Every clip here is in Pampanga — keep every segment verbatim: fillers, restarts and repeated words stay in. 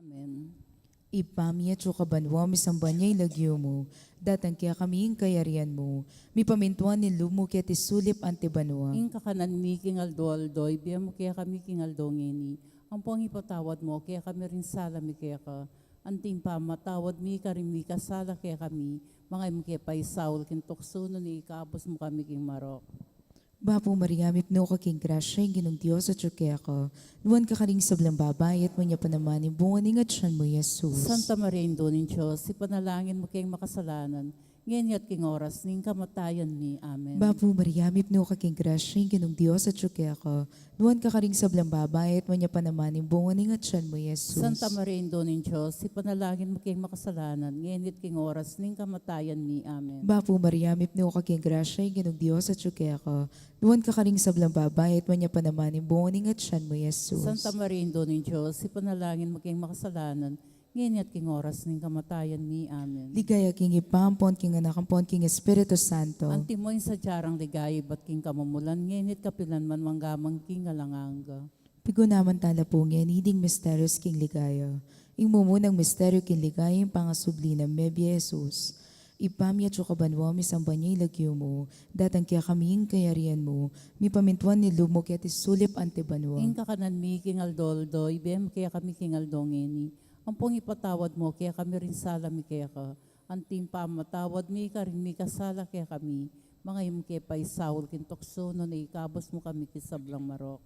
Amen. Ibpa mi atsu ka banua, misamban ya ing lagyu mu, datang kekami ing kayarian mu, mipamintuan ing lub mu keti sulip anti banua. Ing kakanan mi king aldo-aldo, ibie mu kekami king aldo ngeni. Ampon ipatawad mu kekami ring sala mi keka, anti ing pamamatawad mi karing mikasala kekami, manga e mu ke paisaul king tuksu, nune ikabus mu kami king marok. Bapu Maria, mipnu ka king grasya, ing Ginung Dios atyu keka. Nuan ka karing sablang babai, at nuan ya pa naman ing bunga ning atyan mu, Jesus. Santa Maria, Indu ning Dios, ipanalangin mu keng makasalanan, ngeni at king oras ning kamatayan mi. Amen. Bapu Maria, mipnu ka king grasya, ing Ginung Dios atyu keka. Nuan ka karing sablang babai, at nuan ya pa naman ing bunga ning atyan mu, Jesus. Santa Maria, Indu ning Dios, ipanalangin mu keng makasalanan, ngeni at king oras ning kamatayan mi. Amen. Bapu Maria, mipnu ka king grasya, ing Ginung Dios atyu keka. Nuan ka karing sablang babai, at nuan ya pa naman ing bunga ning atyan mu, Jesus. Santa Maria, Indu ning Dios, ipanalangin mu keng makasalanan, ngeni at king oras ning kamatayan mi. Amen. Ligaya king Ibpa, ampon king Anak, ampon king Espiritu Santo. Antimo ing sadya rang ligaya ibat king kamumulan, ngeni at kapilan man, mangga man king alang angga. Pigunaman tala pu ngeni ding misteryos king ligaya. Ing mumunang misteryo king ligaya, ing pangasubli nang mebie Jesus. Ibpa mi atsu ka banua, misamban ya ing lagyu mu, datang kekami ing kayarian mu, mipamintuan ing lub mu keti sulip anti banua. Ing kakanan mi king aldo-aldo, ibie mu kekami king aldo ngeni. Ampon ipatawad mu kekami ring sala mi keka, anti ing pamamatawad mi karing mikasala kekami, manga e mu ke paisaul king tuksu, nune ikabus mu kami king sablang marok.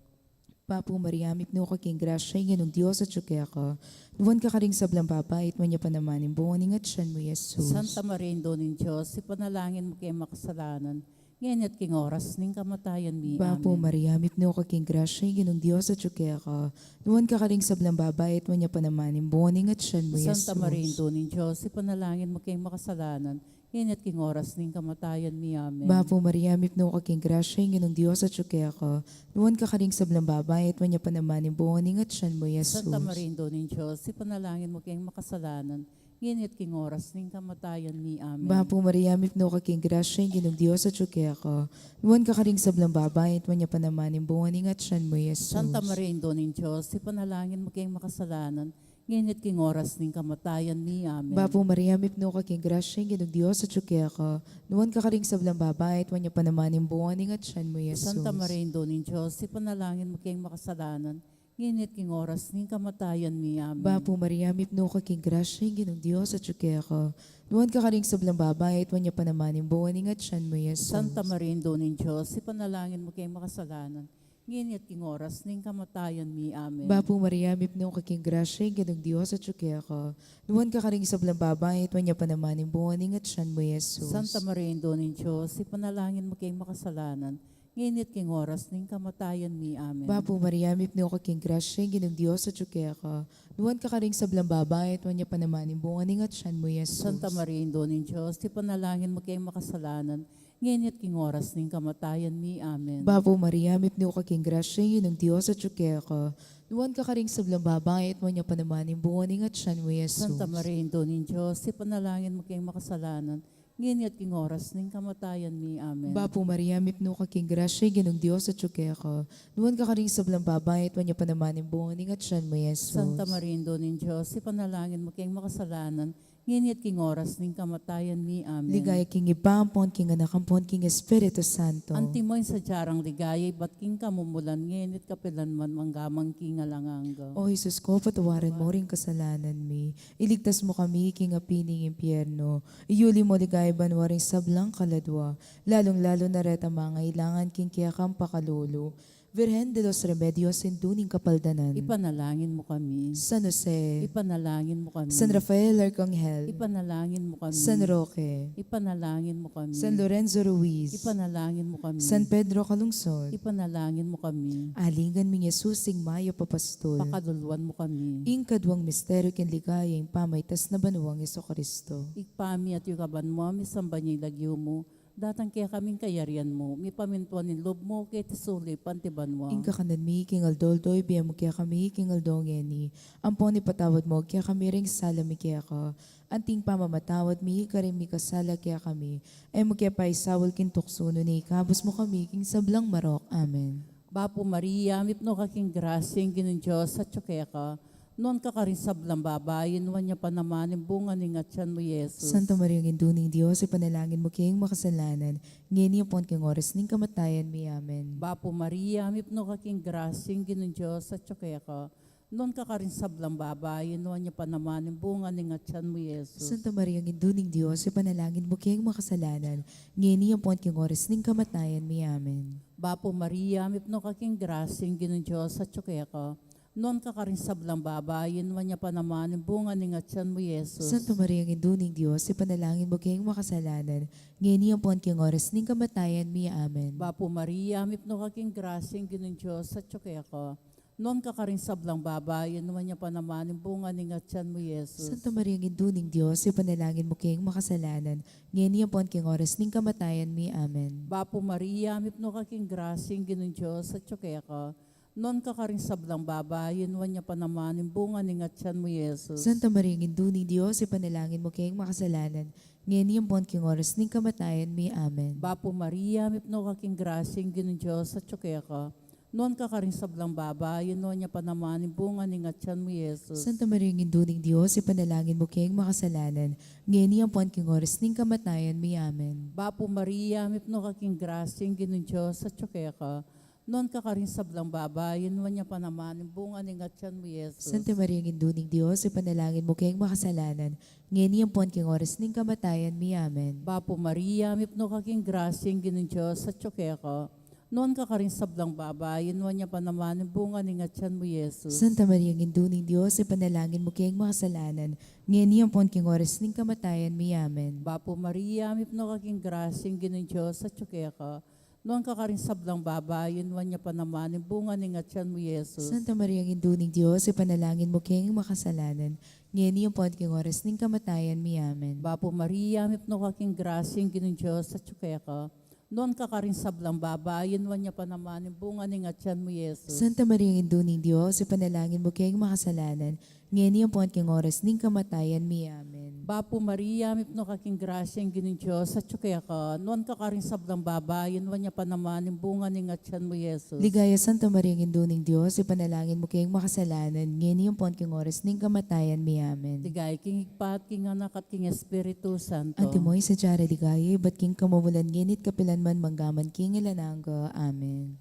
Bapu Maria, mipnu ka king grasya, ing Ginung Dios atyu keka. Nuan ka karing sablang babai, at nuan ya pa naman ing bunga ning atyan mu, Jesus. Santa Maria, Indu ning Dios, ipanalangin mu keng makasalanan, ngeni at king oras ning kamatayan mi. Bapu Amen. Maria, mipnu ka king grasya, ing Ginung Dios atyu keka. Nuan ka karing sablang babai, at nuan ya pa naman ing bunga ning atyan mu, Santa Jesus. Maria, Indu ning Dios, ipanalangin mu keng makasalanan, ngeni at king oras ning kamatayan mi. Amen. Bapu Maria, mipnu ka king grasya, ing Ginung Dios atyu keka. Nuan ka karing sablang babai, at nuan ya pa naman ing bunga ning atyan mu, Jesus. Santa Maria, Indu ning Dios, ipanalangin mu keng makasalanan, ngeni at king oras ning kamatayan mi. Amen. Bapu Maria, mipnu ka king grasya, ing Ginung Dios atyu keka. Nuan ka karing sablang babai, at nuan ya pa naman ing bunga ning atyan mu, Jesus. Santa Maria, Indu ning Dios, ipanalangin mu keng makasalanan, ngeni at king oras ning kamatayan mi. Amen. Bapu Maria, mipnu ka king grasya, ing Ginung Dios atyu keka. Nuan ka karing sablang babai, at nuan ya pa naman ing bunga ning atyan mu, Jesus. Santa Maria, Indu ning Dios, ipanalangin mu keng makasalanan, ngeni at king oras ning kamatayan mi. Amen. Bapu Maria, mipnu ka king grasya, ing Ginung Dios atyu keka. Nuan ka karing sablang babai, at nuan ya pa naman ing bunga ning atyan mu, Jesus. Santa Maria, Indu ning Dios, ipanalangin mu keng makasalanan, ngeni at king oras ning kamatayan mi. Amen. Bapu Maria, mipnu ka king grasya, ing Ginung Dios atyu keka. Nuan ka karing sablang babai, at nuan ya pa naman ing bunga ning atyan mu, Jesus. Santa Maria, Indu ning Dios, ipanalangin mu keng makasalanan, ngeni at king oras ning kamatayan mi. Amen. Bapu Maria, mipnu ka king grasya, ing Ginung Dios atyu keka. Nuan ka karing sablang babai, at nuan ya pa naman ing bunga ning atyan mu, Jesus. Santa Maria, Indu ning Dios, ipanalangin mu keng makasalanan, ngeni at king oras ning kamatayan mi. Amen. Bapu Maria, mipnu ka king grasya, ing Ginung Dios atyu keka. Nuan ka karing sablang babai, at nuan ya pa naman ing bunga ning atyan mu, Jesus. Santa Maria, Indu ning Dios, ipanalangin mu keng makasalanan, ngeni at king oras ning kamatayan mi. Amen. Bapu Maria, mipnu ka king grasya, ing Ginung Dios atyu keka. Nuan ka karing sablang babai, at nuan ya pa naman ing bunga ning atyan mu, Jesus. Santa Maria, Indu ning Dios, ipanalangin mu keng makasalanan, ngeni at king oras ning kamatayan mi. Amen. Ligaya king Ibpa, ampon king Anak, ampon king Espiritu Santo. Antimo ing sadya rang ligaya ibat king kamumulan, ngeni at kapilan man, mangga man king alang angga. O Jesus ko, patawaran mu ring kasalanan mi, iligtas mu kami king api ning impyerno, iyuli mu king banua ring sablang kaladua, lalung-lalu na retang mangailangan king kekang pakalulu. Virgen de los Remedios, Indu ning Kapaldanan. Ipanalangin mu kami. San Jose. Ipanalangin mu kami. San Rafael Arcangel. Ipanalangin mu kami. San Roque. Ipanalangin mu kami. San Lorenzo Ruiz. Ipanalangin mu kami. San Pedro Calungsod. Ipanalangin mu kami. Alingan ming Jesus, ing mayap a pastul. Pakaluluan mu kami. Ing kaduang misteryo king ligaya, ing pamaitas na banuang Jesucristo. Ibpa mi atyu ka banua, misamban ya ing lagyu mu, datang kekami ing kayarian mu, mipamintuan ing lub mu keti sulip anti banua. Ing kakanan mi king aldo-aldo, ibie mu kekami king aldo ngeni. Ampon ipatawad mu kekami ring sala mi keka, anti ing pamamatawad mi karing mikasala kekami. E mu ke paisaul king tuksu, nune ikabus mu kami king sablang marok. Amen. Bapu Maria, mipnu ka king grasya, ing Ginung Dios atyu keka. Nuan ka karing sablang babai, nuan ya pa naman ing bunga ning atian mu, Jesus. Santa Maria, Indu ning Dios, ipanalangin mu keng makasalanan, ngeni ampon king oras ning kamatayan mi. Amen. Bapu Maria, mipnu ka king grasya, ing Ginung Dios atyu keka. Nuan ka karing sablang babai, nuan ya pa naman ing bunga ning atian mu, Jesus. Santa Maria, Indu ning Dios, ipanalangin mu keng makasalanan, ngeni ampon king oras ning kamatayan mi. Amen. Bapu Maria, mipnu ka king grasya, ing Ginung Dios atyu keka. Nuan ka karing sablang babai, nuan ya pa naman ing bunga ning atian mu, Jesus. Santa Maria, Indu ning Dios, ipanalangin mu keng makasalanan, ngeni ampon king oras ning kamatayan mi. Amen. Bapu Maria, mipnu ka king grasya, ing Ginung Dios atyu keka. Nuan ka karing sablang babai, nuan ya pa naman ing bunga ning atian mu, Jesus. Santa Maria, Indu ning Dios, ipanalangin mu keng makasalanan, ngeni ampon king oras ning kamatayan mi. Amen. Bapu Maria, mipnu ka king grasya, ing Ginung Dios atyu keka. Nuan ka karing sablang babai, nuan ya pa naman ing bunga ning atian mu, Jesus. Santa Maria, Indu ning Dios, ipanalangin mu keng makasalanan, ngeni ampon king oras ning kamatayan mi. Amen. Bapu Maria, mipnu ka king grasya, ing Ginung Dios atyu keka. Nuan ka karing sablang babai, nuan ya pa naman ing bunga ning atian mu, Jesus. Santa Maria, Indu ning Dios, ipanalangin mu keng makasalanan, ngeni ampon king oras ning kamatayan mi. Amen. Bapu Maria, mipnu ka king grasya, ing Ginung Dios atyu keka. Nuan ka karing sablang babai, nuan ya pa naman ing bunga ning atian mu, Jesus. Santa Maria, Indu ning Dios, ipanalangin mu keng makasalanan, ngeni ampon king oras ning kamatayan mi. Amen. Bapu Maria, mipnu ka king grasya, ing Ginung Dios atyu keka. Nuan ka karing sablang babai, nuan ya pa naman ing bunga ning atian mu, Jesus. Santa Maria, Indu ning Dios, ipanalangin mu keng makasalanan, ngeni ampon king oras ning kamatayan mi. Amen. Bapu Maria, mipnu ka king grasya, ing Ginung Dios atyu keka. Nuan ka karing sablang babai, nuan ya pa naman ing bunga ning atian mu, Jesus. Santa Maria, Indu ning Dios, ipanalangin mu keng makasalanan, ngeni ampon king oras ning kamatayan mi. Amen. Bapu Maria, mipnu ka king grasya, ing Ginung Dios atyu keka. Nuan ka karing sablang babai, nuan ya pa naman ing bunga ning atian mu, Jesus. Santa Maria, Indu ning Dios, ipanalangin mu keng makasalanan, ngeni ampon king oras ning kamatayan mi. Amen. Bapu Maria, mipnu ka king grasya, ing Ginung Dios atyu keka. Nuan ka karing sablang babai, nuan ya pa naman ing bunga ning atian mu, Jesus. Ligaya, Santa Maria, Indu ning Dios, ipanalangin mu keng makasalanan, ngeni ampon king oras ning kamatayan mi. Amen. Ligaya king Ibpa, at king Anak, at king Espiritu Santo. Antimo ing sadya ra ligaya, ibat king kamumulan, ngeni at kapilan man, mangga man king alang angga. Amen.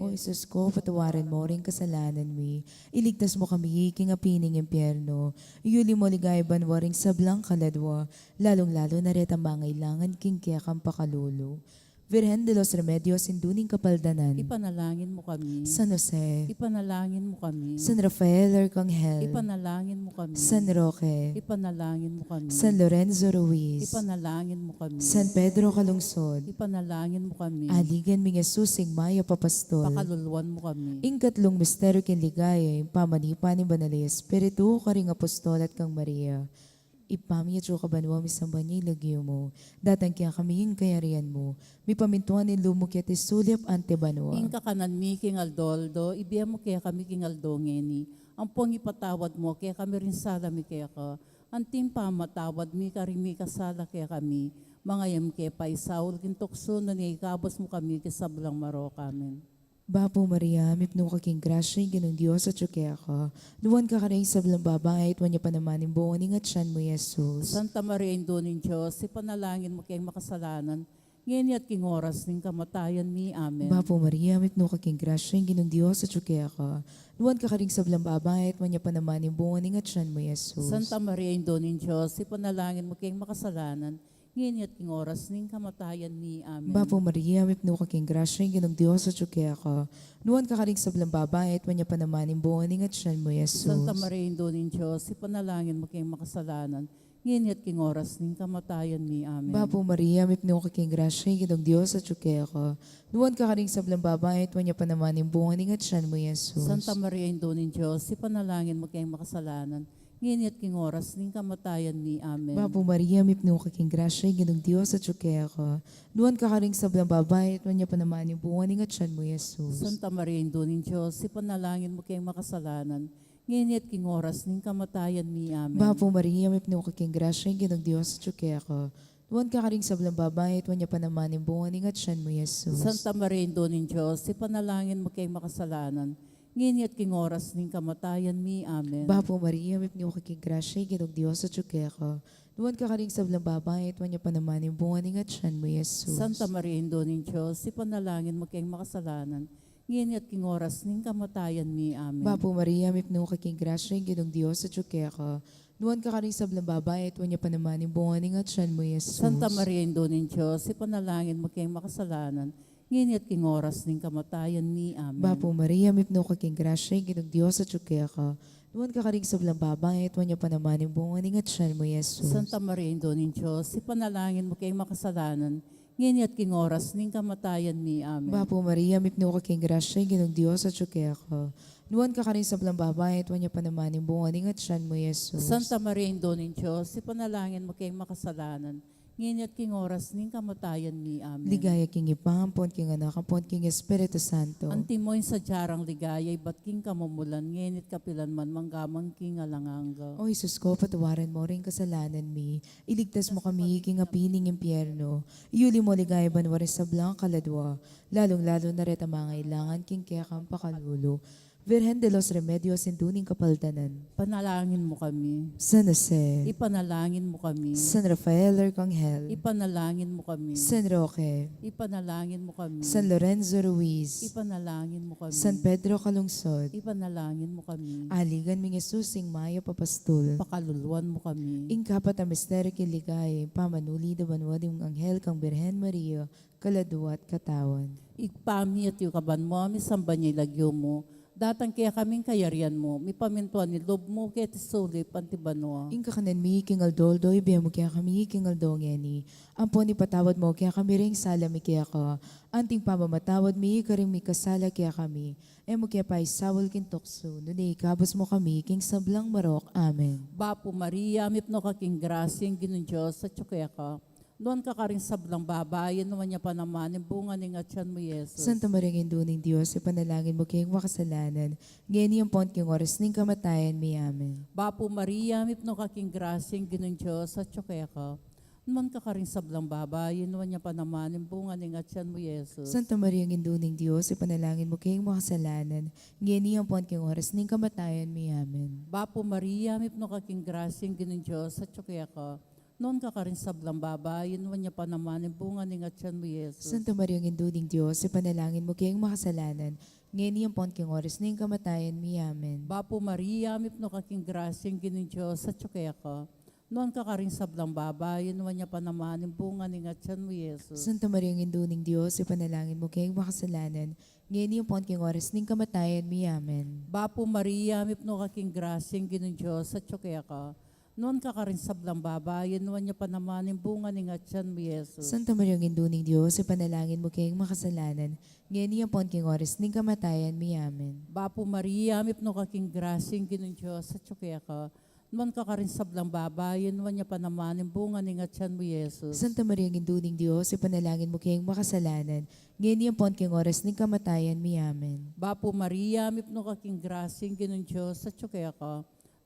O Jesus ku, patawaran mu ring kasalanan mi, iligtas mu kami king api ning impyerno, iyuli mu king banua ring sablang kaladua, lalung-lalu na retang mangailangan king kekang pakalulu. Virgen de los Remedios, Indu ning Kapaldanan. Ipanalangin mu kami. San Jose. Ipanalangin mu kami. San Rafael Arcangel. Ipanalangin mu kami. San Roque. Ipanalangin mu kami. San Lorenzo Ruiz. Ipanalangin mu kami. San Pedro Calungsod. Ipanalangin mu kami. Aligan ming Jesus, ing mayap a pastor. Pakaluluan mu kami. Ing katlung misteryu king ligaya, ing pamanipa ning Banal a Espiritu karing apostol at kang Maria. Ibpa mi atsu ka banua, misamban ya ing lagyu mu. Datang kekami ing kayarian mu. Mipamintuan ing lub mu keti sulip anti banua. Ing kakanan mi king aldo-aldo, ibie mu kekami king aldo ngeni. Ampon ipatawad mu kekami ring sala mi keka, anti ing pamamatawad mi karing mikasala kekami. Manga e mu ke paisaul king tuksu, nune ikabus mu kami king sablang marok. Amen. Bapu Maria, mipnu ka king grasya, ing Ginung Dios atyu keka. Nuan ka karing sablang babai, at nuan ya pa naman ing bunga ning atian mu, Jesus. Santa Maria, Indu ning Dios, ipanalangin mu keng makasalanan, ngeni at king oras ning kamatayan mi. Amen. Bapu Maria, mipnu ka king grasya, ing Ginung Dios atyu keka. Nuan ka karing sablang babai, at nuan ya pa naman ing bunga ning atian mu, Jesus. Santa Maria, Indu ning Dios, ipanalangin mu keng makasalanan, ngeni at king oras ning kamatayan mi. Amen. Bapu Maria, mipnu ka king grasya, ing Ginung Dios atyu keka. Nuan ka karing sablang babai, at nuan ya pa naman ing bunga ning atian mu, Jesus. Santa Maria, Indu ning Dios, ipanalangin mu keng makasalanan, ngeni at king oras ning kamatayan mi. Amen. Bapu Maria, mipnu ka king grasya, ing Ginung Dios atyu keka. Nuan ka karing sablang babai, at nuan ya pa naman ing bunga ning atian mu, Jesus. Santa Maria, Indu ning Dios, ipanalangin mu keng makasalanan, ngeni at king oras ning kamatayan mi. Amen. Bapu Maria, mipnu ka king grasya, ing Ginung Dios atyu keka. Nuan ka karing sablang babai, at nuan ya pa naman ing bunga ning atian mu, Jesus. Santa Maria, Indu ning Dios, ipanalangin mu keng makasalanan, ngeni at king oras ning kamatayan mi. Amen. Bapu Maria, mipnu ka king grasya, ing Ginung Dios atyu keka. Nuan ka karing sablang babai, at nuan ya pa naman ing bunga ning atian mu, Jesus. Santa Maria, Indu ning Dios, ipanalangin mu keng makasalanan, Ngeni at king oras ning kamatayan mi. Amen. Bapu Maria, mipnu ka king grasya, ing Ginung Dios atyu keka. Nuan ka karing sablang babai, at nuan ya pa naman ing bunga ning atyan mu, Jesus. Santa Maria, Indu ning Dios, ipanalangin mu keng makasalanan, ngeni at king oras ning kamatayan mi. Amen. Bapu Maria, mipnu ka king grasya, ing Ginung Dios atyu keka. Nuan ka karing sablang babai, at nuan ya pa naman ing bunga ning atyan mu, Jesus. Santa Maria, Indu ning Dios, ipanalangin mu keng makasalanan, ngeni at king oras ning kamatayan mi. Amen. Bapu Maria, mipnu ka king grasya, ing Ginung Dios atyu keka. Nuan ka karing sablang babai, at nuan ya pa naman ing bunga ning atyan mu, Jesus. Santa Maria, Indu ning Dios, ipanalangin mu keng makasalanan, ngeni at king oras ning kamatayan mi. Amen. Bapu Maria, mipnu ka king grasya, ing Ginung Dios atyu keka. Nuan ka karing sablang babai, at nuan ya pa naman ing bunga ning atyan mu, Jesus. Santa Maria, Indu ning Dios, ipanalangin mu keng makasalanan, ngeni at king oras ning kamatayan mi. Amen. Ligaya king Ibpa, ampon king Anak, ampon king Espiritu Santo. Antimo ing sadya rang ligaya ibat king kamumulan, ngeni at kapilan man, mangga man king alang angga. O Jesus ko, patawaran mu ring kasalanan mi, iligtas mu kami king api ning impyerno, iyuli mu ligaya banua ring sablang kaladua, lalung-lalu na retang mangailangan king kekang pakalulu. Virgen de los Remedios, Indu ning Kapaldanan. Panalangin mu kami. San Jose. Ipanalangin mu kami. San Rafael Arcangel. Ipanalangin mu kami. San Roque. Ipanalangin mu kami. San Lorenzo Ruiz. Ipanalangin mu kami. San Pedro Calungsod. Ipanalangin mu kami. Aligan ming Jesus, ing mayap a pastul. Pakaluluan mu kami. Ing kapat a misteryu king ligaya, pamanuli da banua ding anghel kang Birhen Maria, kaladua at katawan. Ibpa mi, atiu ka banua, misamban ya ing lagyu mu, datang kekami ing kayarian mu, mipamintuan ing lub mu keti sulip anti banua. Ing kakanan mi king aldo-aldo ibie mu kekami king aldo ngeni, ampon ipatawad mu kekami ring sala mi keka, anting pamamatawad mi karing mikasala kekami, e mu ke paisaul king tuksu, nune ikabus mu kami king sablang marok. Amen. Bapu Maria, mipnu ka king grasya, ing Ginung Dios atyu keka. Nuan ka karing sablang babai, nuan ya pa naman ing bunga ning atyan mu, Jesus. Santa Maria, Indu ning Dios, ipanalangin mu keng makasalanan, ngeni ampon king oras ning kamatayan mi. Amen. Bapu Maria, mipnu ka king grasya, ing Ginung Dios atyu keka. Nuan ka karing sablang babai, nuan ya pa naman ing bunga ning atyan mu, Jesus. Santa Maria, Indu ning Dios, ipanalangin mu keng makasalanan, ngeni ampon king oras ning kamatayan mi. Amen. Bapu Maria, mipnu ka king grasya, ing Ginung Dios atyu keka. Nuan ka karing sablang babai, nuan ya pa naman ing bunga ning atyan mu, Jesus. Santa Maria, Indu ning Dios, ipanalangin mu keng makasalanan, ngeni ampon king oras ning kamatayan mi. Amen. Bapu Maria, mipnu ka king grasya, ing Ginung Dios atyu keka. Nuan ka karing sablang babai, nuan ya pa naman ing bunga ning atyan mu, Jesus. Santa Maria, Indu ning Dios, ipanalangin mu keng makasalanan, ngeni ampon king oras ning kamatayan mi. Amen. Bapu Maria, mipnu ka king grasya, ing Ginung Dios atyu keka. Nuan ka karing sablang babai, nuan ya pa naman ing bunga ning atyan mu, Jesus. Santa Maria, Indu ning Dios, ipanalangin mu keng makasalanan, ngeni ampon king oras ning kamatayan mi. Amen. Bapu Maria, mipnu ka king grasya, ing Ginung Dios atyu keka. Nuan ka karing sablang babai, nuan ya pa naman ing bunga ning atyan mu, Jesus. Santa Maria, Indu ning Dios, ipanalangin mu keng makasalanan, ngeni ampon king oras ning kamatayan mi. Amen. Bapu Maria, mipnu ka king grasya, ing Ginung Dios atyu keka.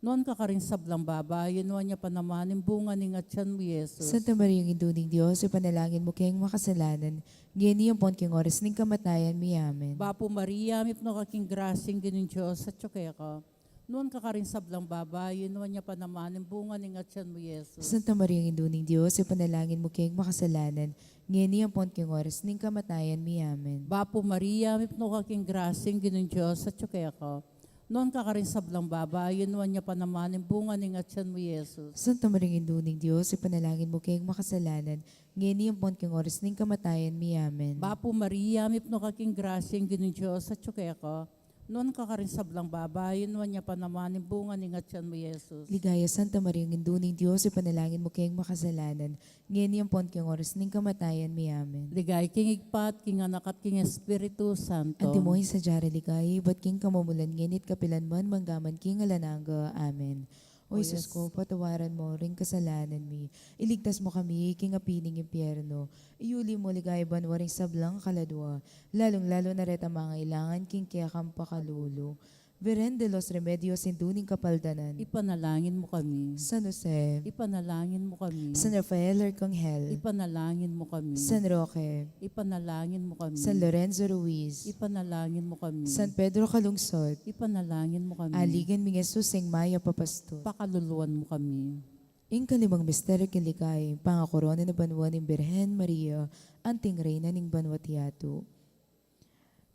Nuan ka karing sablang babai, nuan ya pa naman ing bunga ning atyan mu, Jesus. Santa Maria, Indu ning Dios, ipanalangin mu keng makasalanan, ngeni ampon king oras ning kamatayan mi. Amen. Bapu Maria, mipnu ka king grasya, ing Ginung Dios atyu keka. Nuan ka karing sablang babai, nuan ya pa naman ing bunga ning atyan mu, Jesus. Santa Maria, Indu ning Dios, ipanalangin mu keng makasalanan, ngeni ampon king oras ning kamatayan mi. Amen. Bapu Maria, mipnu ka king grasya, ing Ginung Dios atyu keka. Nuan ka karing sablang babai, nuan ya pa naman ing bunga ning atyan mu, Jesus. Santa Maria, Indu ning Dios, ipanalangin mu keng makasalanan, ngeni ampon king oras ning kamatayan mi. Amen. Bapu Maria, mipnu ka king grasya, ing Ginung Dios atyu keka. Nuan ka karing sablang babai, nuan ya pa naman ing bunga ning atyan mu, Jesus. Ligaya, Santa Maria, Indu ning Dios, ipanalangin mu keng makasalanan, ngeni ampon king oras ning kamatayan mi. Amen. Ligaya king Ibpa, at king Anak, at king Espiritu Santo. Antimo ing sadya rang ligaya ibat king kamumulan, ngeni at kapilan man, mangga man king alang angga. Amen. O Jesus ko, patawaran mu ring kasalanan mi, iligtas mu kami king api ning impyerno, iyuli mu ligaya banua ring sablang kaladua, lalung-lalu na retang mangailangan king kekang pakalulu. Virgen de los Remedios, Indu ning Kapaldanan. Ipanalangin mo kami. San Jose. Ipanalangin mo kami. San Rafael Arcangel. Ipanalangin mo kami. San Roque. Ipanalangin mo kami. San Lorenzo Ruiz. Ipanalangin mo kami. San Pedro Calungsod. Ipanalangin mo kami. Aligan ming Jesus ing mayap a pastor. Pakaluluan mo kami. Ing kalimang misteryo king ligaya, pangakorona na banua ning Birhen Maria, anting Reyna ning banua't yatu.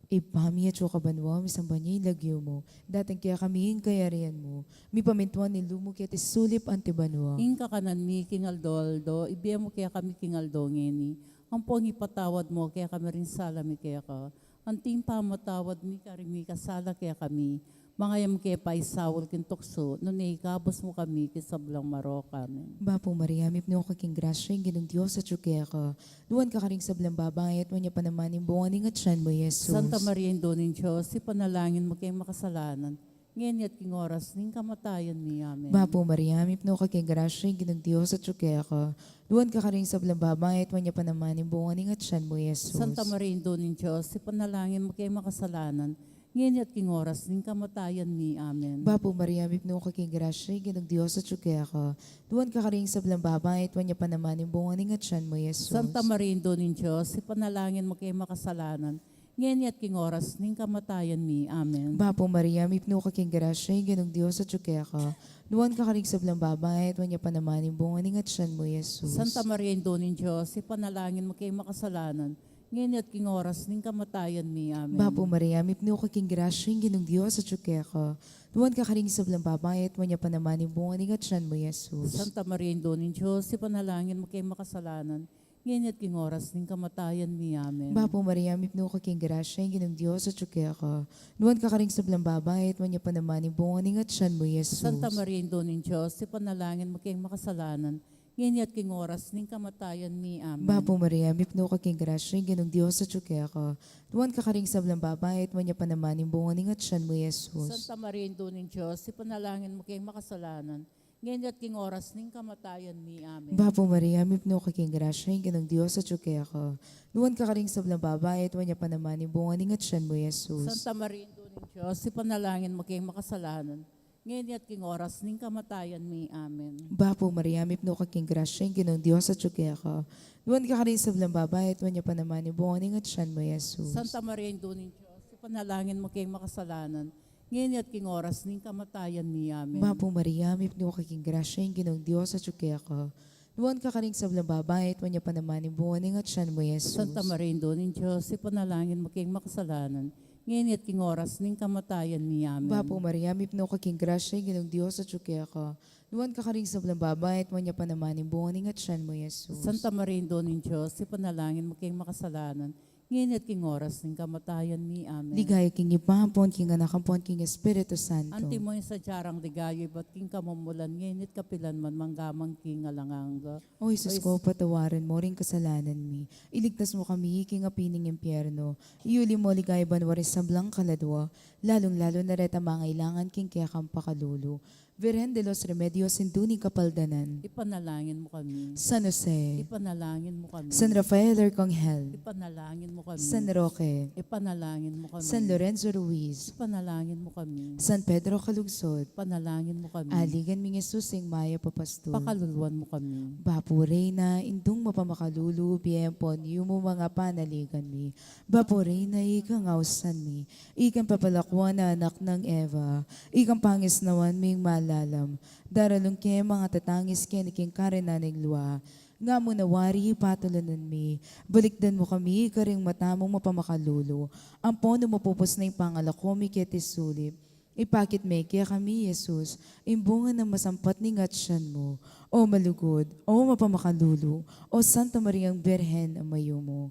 Ibpa mi, atsu ka banua, misamban ya ing lagyu mu, datang kekami ing kayarian mu, mipamintuan ing lub mu keti sulip anti banua. Ing kakanan mi king aldo-aldo, ibie mu kekami king aldo ngeni, ampon ipatawad mu kekami ring sala mi keka, anti ing pamamatawad mi karing mikasala kekami, manga e mu ke paisaul king tuksu, nune ikabus mu kami king sablang marok. Amen. Bapu Maria, mipnu ka king grasya, ing Ginung Dios atsu keka. Nuan ka karing sablang babai, at nuan ya pa naman ing bunga ning atian mu, Jesus. Santa Maria, Indu ning Dios, ipanalangin mu keng makasalanan, ngeni at king oras ning kamatayan mi. Amen. Bapu Maria, mipnu ka king grasya, ing Ginung Dios atsu keka. Nuan ka karing sablang babai, at nuan ya pa naman ing bunga ning atian mu, Jesus. Santa Maria, Indu ning Dios, ipanalangin mu keng makasalanan, ngeni at king oras ning kamatayan mi. Amen. Bapu Maria, mipnu ka king grasya, ing Ginung Dios atsu keka. Nuan ka karing sablang babai, at nuan ya pa naman ing bunga ning atian mu, Jesus. Santa Maria, Indu ning Dios, ipanalangin mu keng makasalanan, ngeni at king oras ning kamatayan mi. Amen. Bapu Maria, mipnu ka king grasya, ing Ginung Dios atsu keka. Nuan ka karing sablang babai, at nuan ya pa naman ing bunga ning atian mu, Jesus. Santa Maria, Indu ning Dios, ipanalangin mu keng makasalanan, ngeni at king oras ning kamatayan mi. Amen. Bapu Maria, mipnu ka king grasya, ing Ginung Dios atsu keka. Nuan ka karing sablang babai, at nuan ya pa naman ing bunga ning atian mu, Jesus. Santa Maria, Indu ning Dios, ipanalangin mu keng makasalanan, ngeni at king oras ning kamatayan mi. Amen. Bapu Maria, mipnu ka king grasya, ing Ginung Dios atsu keka. Nuan ka karing sablang babai, at nuan ya pa naman ing bunga ning atian mu, Jesus. Santa Maria, Indu ning Dios, ipanalangin mu keng makasalanan, ngeni at king oras ning kamatayan mi. Amen. Bapu Maria, mipnu ka king grasya, ing Ginung Dios atsu keka. Nuan ka karing sablang babai, at nuan ya pa naman ing bunga ning atian mu, Jesus. Santa Maria, Indu ning Dios, ipanalangin mu keng makasalanan, ngeni at king oras ning kamatayan mi. Amen. Bapu Maria, mipnu ka king grasya, ing Ginung Dios atsu keka. Nuan ka karing sablang babai, at nuan ya pa naman ing bunga ning atian mu, Jesus. Santa Maria, Indu ning Dios, ipanalangin mu keng makasalanan, ngeni at king oras ning kamatayan mi. Amen. Bapu Maria, mipnu ka king grasya, ing Ginung Dios atsu keka. Nuan ka karing sablang babai, at nuan ya pa naman ing bunga ning atian mu, Jesus. Santa Maria, Indu ning Dios, ipanalangin mu keng makasalanan, ngeni at king oras ning kamatayan mi. Amen. Bapu Maria, mipnu ka king grasya, ing Ginung Dios atsu keka. Nuan ka karing sablang babai, at nuan ya pa naman ing bunga ning atian mu, Jesus. Santa Maria, Indu ning Dios, ipanalangin mu keng makasalanan, ngeni at king oras ning kamatayan mi. Amen. Bapu Maria, mipnu ka king grasya, ing Ginung Dios atsu keka. Nuan ka karing sablang babai, at nuan ya pa naman ing bunga ning atian mu, Jesus. Santa Maria, Indu ning Dios, ipanalangin mu keng makasalanan, ngeni at king oras ning kamatayan mi. Amen. Ligaya king Ibpa, ampon king Anak, ampon king Espiritu Santo. Antimo ing sadya rang ligaya ibat king kamumulan, ngeni at kapilan man, mangga man king alang angga. O Jesus ko, patawaran mu ring kasalanan mi. Iligtas mu kami king api ning impyerno. Iuli mu king ligaya banua ring sablang kaladua, lalung-lalu na retang mangailangan king kekang pakalulu. Virgen de los Remedios, Indu ning Kapaldanan. Ipanalangin mu kami. San Jose. Ipanalangin mu kami. San Rafael Arcangel. Ipanalangin mu kami. San Roque. Ipanalangin mu kami. San Lorenzo Ruiz. Ipanalangin mu kami. San Pedro Calungsod. Ipanalangin mu kami. Aligan ming Jesus ing mayap a pastul. Pakaluluan mu kami. Bapu Reyna, Indung mapamakalulu, bie ampon yumu, manga panaligan mi. Bapu Reyna, ikang ausan mi, ikang papalakuan a anak nang Eva, ikang pangisnawan ming malalam, daralung ke manga tatangis keni king karinan ning lua. Nga mu na wari patulunan mi, balikdan mu kami karing mata mung mapamakalulu, ampon nung mapupus na ing pangalako mi keti sulip, ipakit me kekami i Jesus, ing bunga nang masampat ning atian mu. O malugud, o mapamakalulu, o Santa Mariang Birhen a mayumu.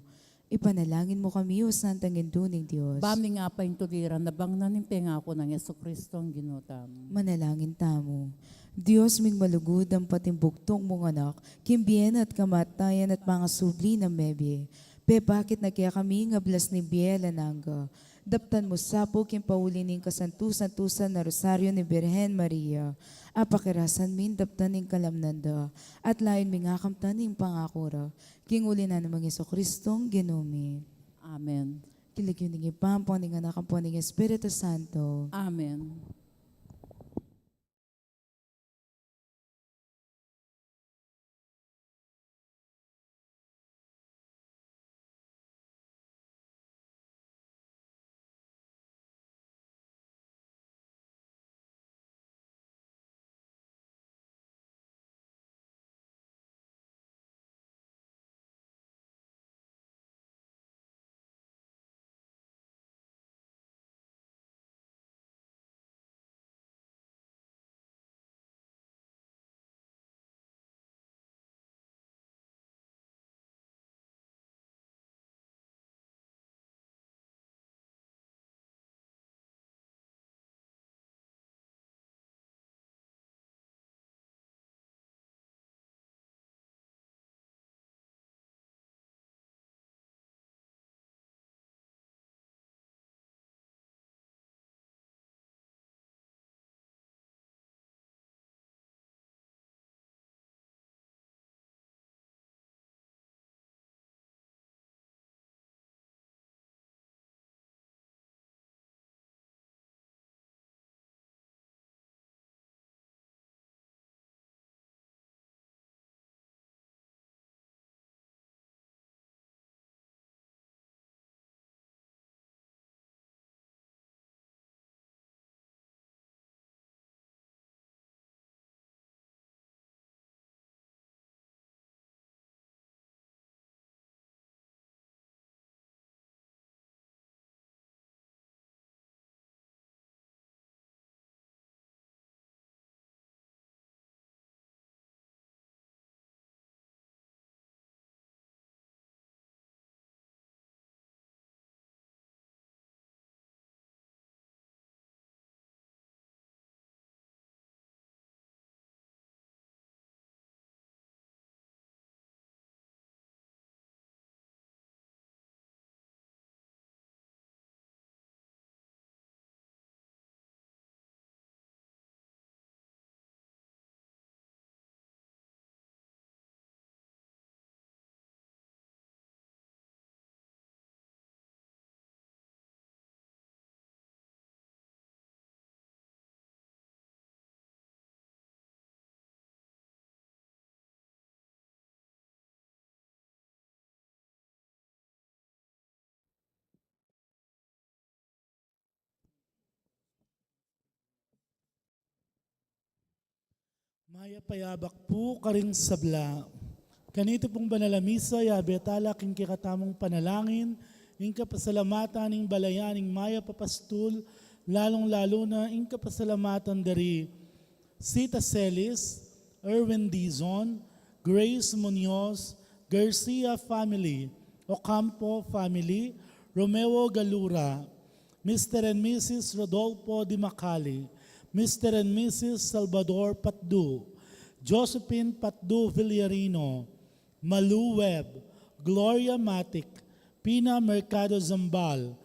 Ipanalangin mu kami, o Santang Indu ning Dios. Ba ming apaintuliran na bang na ning pengaku nang Jesucristo a Ginu tamu. Manalangin tamu. Dios ming malugud, ampat ing bugtung mung Anak, king bie na at kamatayan at pangasubli nang mebie, pepakit na kekami ing ablas ning bie alang angga. Daptan mu sa pu king pauli ning kasantu-santusan a Rosario ning Birhen Maria, apakirasan ming daptan ing kalamnan da, at layun ming akamtan ing pangaku ra. King uli na nang Jesucristo a Ginu mi. Amen. King lagyu ning Ibpa, ampon ning Anak, ampon ning Espiritu Santo. Amen. Mayap a yabak pu karing sabla. Kaniti pung banal a misa, yabe tala king kekatamung panalangin ing kapasalamatan ning balayan ning mayap a pastul, lalung-lalu na ing kapasalamatan dari Sita Celis, Erwin Dizon, Grace Munoz, Garcia family, Ocampo family, Romeo Galura, Mister and Missus Rodolfo Dimacali, Mister and Missus Salvador Patdu, Josephine Patdu Villarino, Malu Webb, Gloria Matic, Pina Mercado Zambal,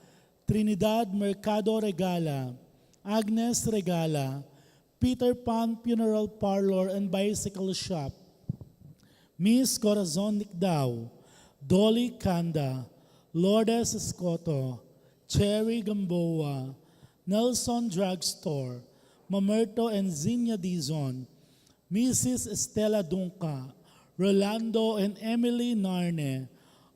Trinidad Mercado Regala, Agnes Regala, Peter Pan Funeral Parlor and Bicycle Shop, Miss Corazon Nicdao, Dolly Canda, Lourdes Escoto, Cherry Gamboa, Nelson Drugstore, Mamerto and Zinia Dizon, Missus Estela Dunca, Rolando and Emily Narne,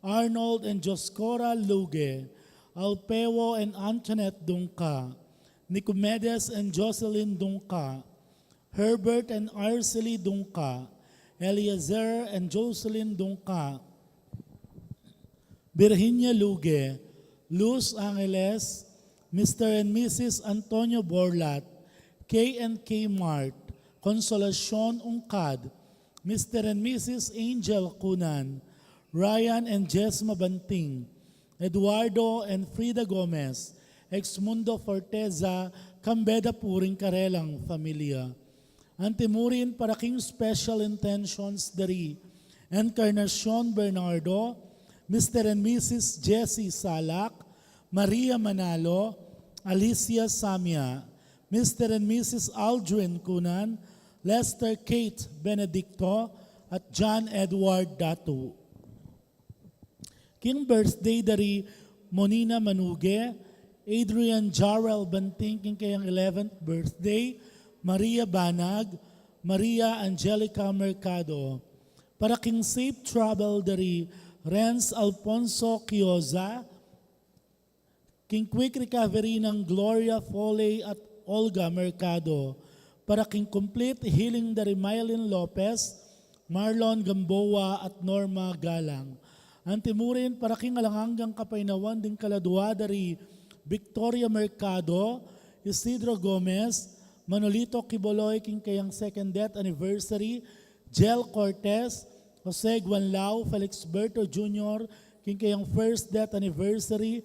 Arnold and Joscora Luge, Alpeo and Antoinette Dunca, Nicomedes and Jocelyn Dunca, Herbert and Arcely Dunca, Eliezer and Jocelyn Dunca, Virginia Luge, Luz Angeles, Mister and Missus Antonio Borlat, K and K Mart, Consolacion Ungcad, Mister and Missus Angel Cunan, Ryan and Jesma Banting, Eduardo and Frida Gomez, Exmundo Forteza, kambe da pu ring karelang familia. Antimurin para king special intentions dari Encarnacion Bernardo, Mister and Missus Jessie Salak, Maria Manalo, Alicia Samia, Mister and Missus Aldrin Cunan, Lester Kate Benedicto, at John Edward Datu. King birthday dari Monina Manuge, Adrian Jarrell Banting king kayang eleventh birthday, Maria Banag, Maria Angelica Mercado. Para king safe travel dari Renz Alfonso Quioza, king quick recovery nang Gloria Foley at Olga Mercado, para king complete healing dari Mylene Lopez, Marlon Gamboa at Norma Galang. Antimurin para king alang anggang kapaynawan ding kaladua dari Victoria Mercado, Isidro Gomez, Manolito Quiboloy king kayang second death anniversary, Jel Cortez, Jose Guanlao, Felixberto Junior king kayang first death anniversary,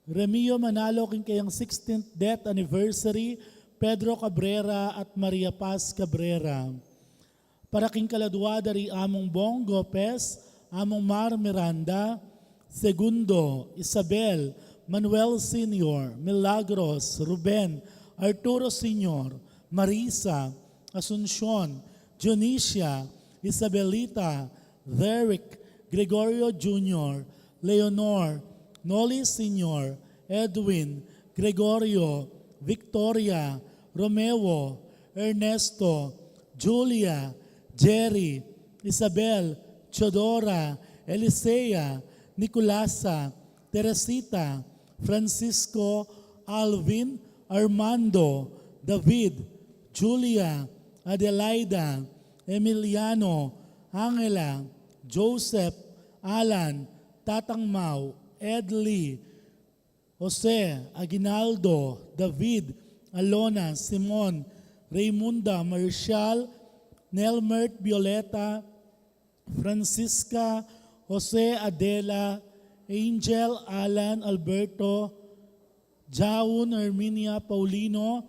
Remio Manalo king kayang sixteenth death anniversary, Pedro Cabrera at Maria Paz Cabrera. Para king kaladua dari Among Bong Gopez, Among Mar Miranda, Segundo, Isabel, Manuel Senior, Milagros, Ruben, Arturo Senior, Marisa, Asuncion, Dionisia, Isabelita, Derek, Gregorio Junior, Leonor, Noli Senior, Edwin, Gregorio, Victoria, Romeo, Ernesto, Julia, Jerry, Isabel, Teodora, Elisea, Nicolasa, Teresita, Francisco, Alvin, Armando, David, Julia, Adelaida, Emiliano, Angela, Joseph, Alan, Tatang Mau, Edley, Jose, Aguinaldo, David, Alona, Simon, Raymunda, Marshall, Nelmert, Violeta, Francisca, Jose, Adela, Angel, Alan, Alberto, Jaun, Herminia, Paulino,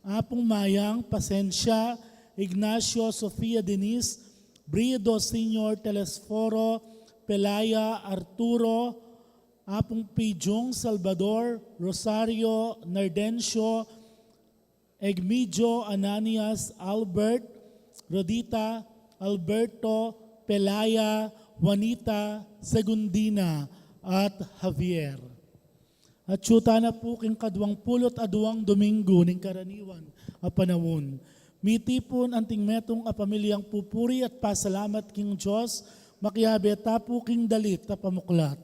Apung Mayang, Pasensia, Ignacio, Sofia, Denise, Brido Senior, Telesforo, Pelaya, Arturo, Apung Pijung, Salvador, Rosario, Nardencio, Egmidio, Ananias, Albert, Rodita, Alberto, Pelaya, Juanita, Segundina, at Javier. At atyu tana pu king kaduang pulu't aduang Domingo ning karaniwan a panaun. Mitipun anting metung a pamilyang pupuri at pasalamat king Dios, makiabe ta pu king dalit a pamuklat.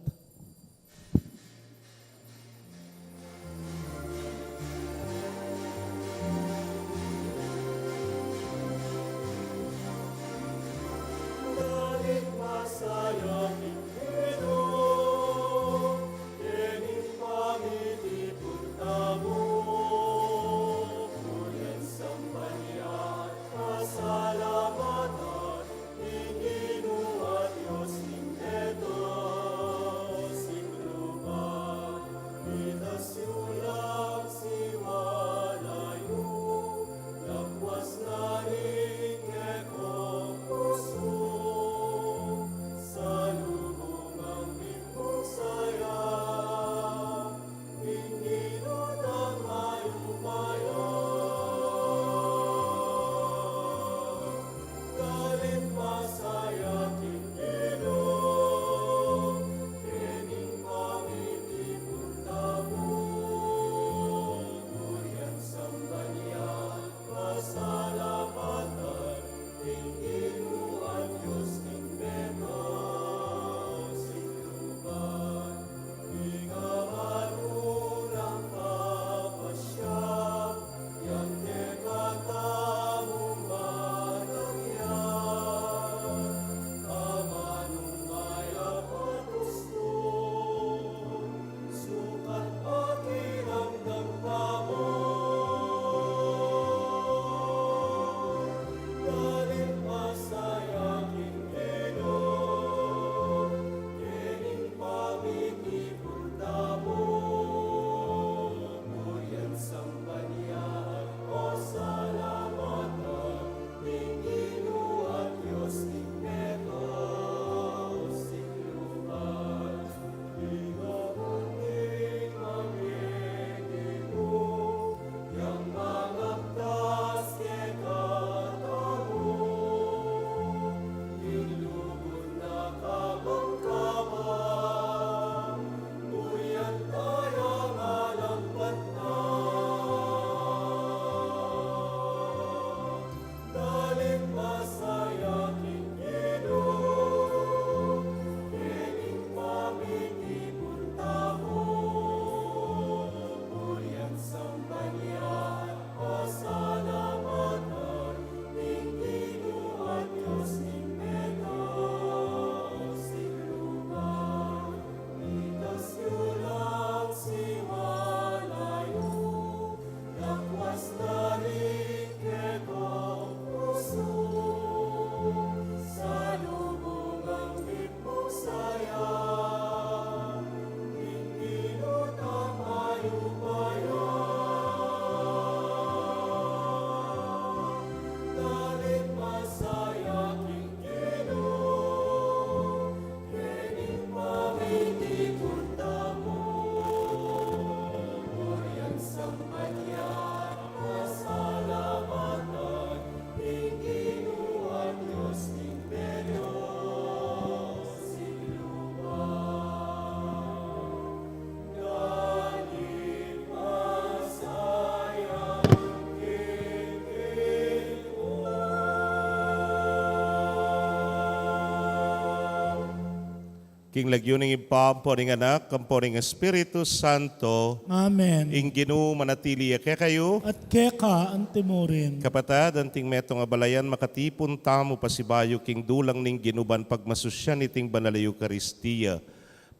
King lagyu ning Ibpa, ampo ning Anak, ampo ning Espiritu Santo. Amen. Ing Ginu manatili ya kekayu. At keka antimurin. Kapatad, anting metung a balayan, makatipun tamu pasibayu king dulang ning Ginu ban pagmasusyan iting banal a Eukaristia.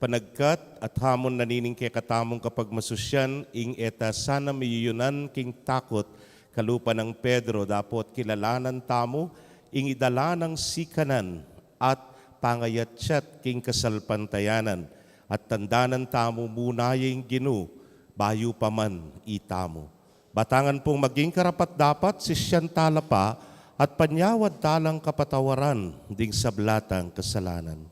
Panagkat at hamun na nining kekatamung kapagmasusyan, ing e ta sana miyuyunan king takut, kalupa nang Pedro, dapot kilalanan tamu ing idala nang sikanan at pangayatyat king kasalpantayanan, at tandanan tamu muna ya ing Ginu, bayu pa man itamu. Batangan pung maging karapat-dapat, sisyan tala pa, at panyawad talang kapatawaran ding sabla tang kasalanan.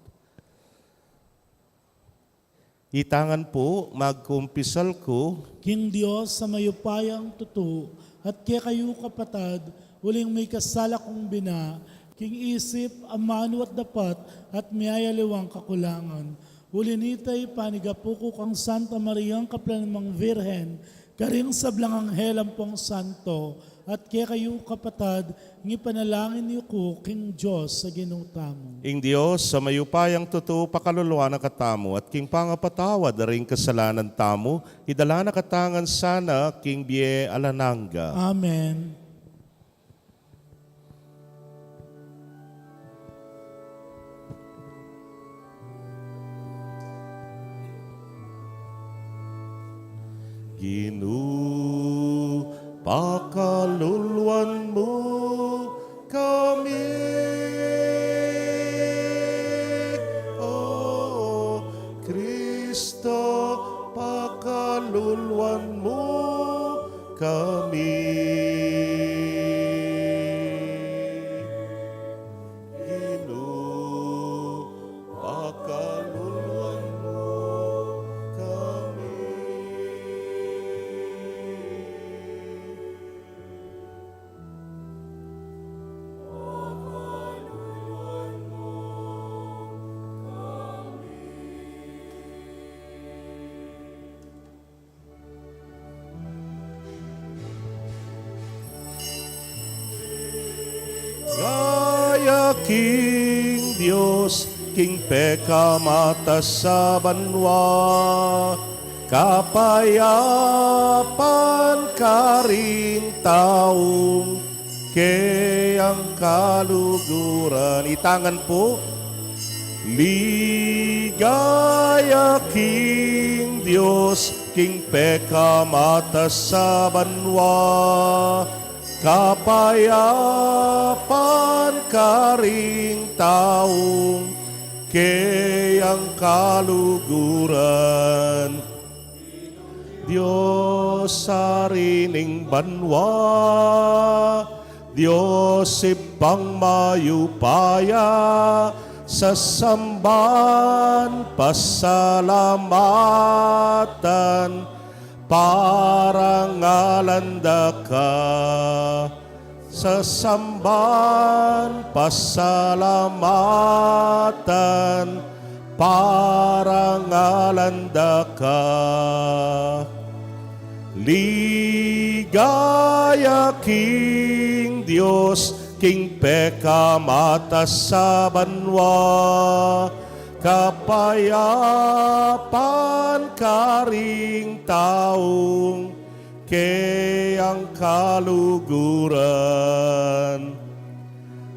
Itangan pu, magkumpisal ku king Dios a mayupayang tutu, at kekayu kapatad, uling mikasala kung bina, king isip, amanu at dapat, at miyayaliwang kakulangan. Uli nita, ipanigapu ku kang Santa Mariang kaplanimang Virgen, karing sablang anghel ampong santo, at kekayu kapatad, ngipanalangin yu ku king Dios a Ginu tamu. Ing Dios a mayupayang tutu pakaluluan na katamu, at king pangapatawad da ring kasalanan tamu, idala na katamu ngan sana king bie alang angga. Amen. Ginu, pakaluluan mu kami. O Kristo, pakaluluan mu kami. Ginu, pakaluluan mu kami. Gaya king Dios, king pekamatasan banua, kapayapan karing taung keyang kaluguran. Itangan pu. Ligaya king Dios, king pekamatasan banua, kapayapan karing taung keyang kaluguran. Dios, Ari ning banua, Dios Ibpang mayupaya, sasamban pasalamatan, parangalan da ka. Sasamban pasalamatan, parangalan da ka. Ligaya king Dios, king pekamatasan banua, kapayapan karing taung keyang kaluguran.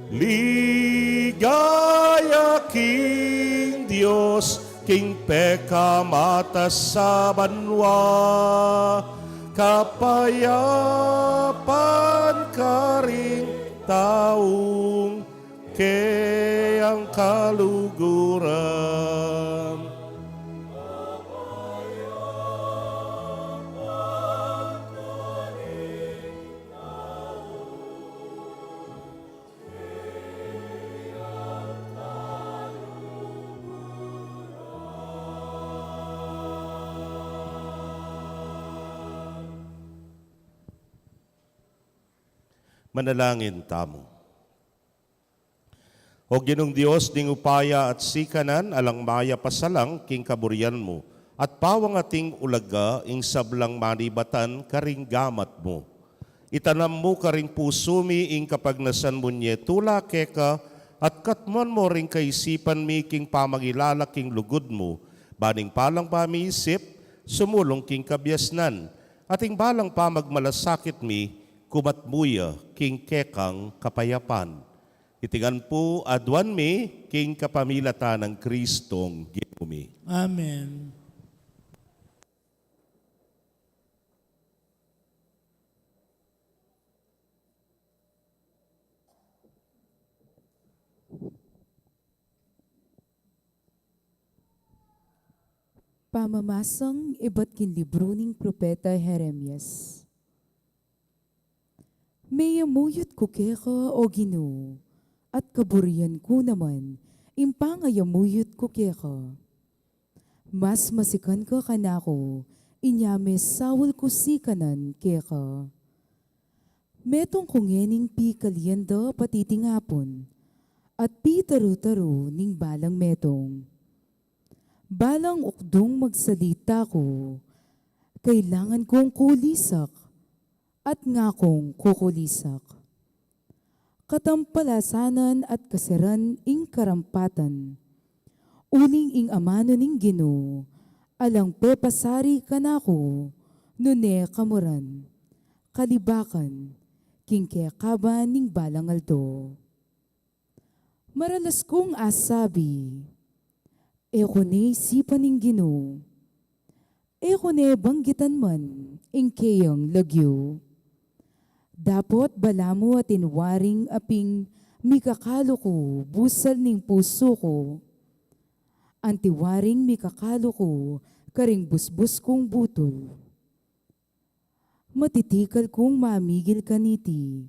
Ligaya king Dios, king pekamatasan banua, kapayapan karing taung keyang kaluguran. Manalangin tamu. O Ginung Dios ning upaya at sikanan, alang mayap a salang king kaburian mu, at pawang ating ulaga ing sablang manibatan karing gamat mu. Itanam mu karing pusu mi ing kapagnasan mu nye tula keka, At katmuan mo ring kaisipan mi king pamangilala king lugud mu, ban ing balang pamiisip, sumulung king kabiasnan, at ing balang pamagmalasakit mi, kumatmu ya king kekang kapayapan. Iti ngan pu aduan mi king kapamilatan nang Kristong Ginu mi. Amen. Pamamasang ibat king libru ning propeta Jeremias. Meyamuyut ku keka, O Ginu, at kaburian ku naman ing pangayamuyut ku keka. Mas masikan ka kanaku inya mesaul ku sikanan keka. Metung ku ngening pikalian da patitingapun, at pitaru-taru ning balang metung. Balang ukdung magsalita ku, kailangan kung kulisak, at ngakung kukulisak. Katampalasanan at kaseran ing karampatan. Uling ing amanu ning Ginu, alang pepasari kanaku, nune kamuran, kalibakan, king kekaban ning balang aldo. Maralas kung asabi, e ku ne isipan ing Ginu, e ku ne banggitan man ing keyang lagyu. Dapot balamu atin waring aping mikakalu ku busal ning pusu ku, anti waring mikakalu ku karing busbus kung butul. Matitikal kung mamigil kaniti,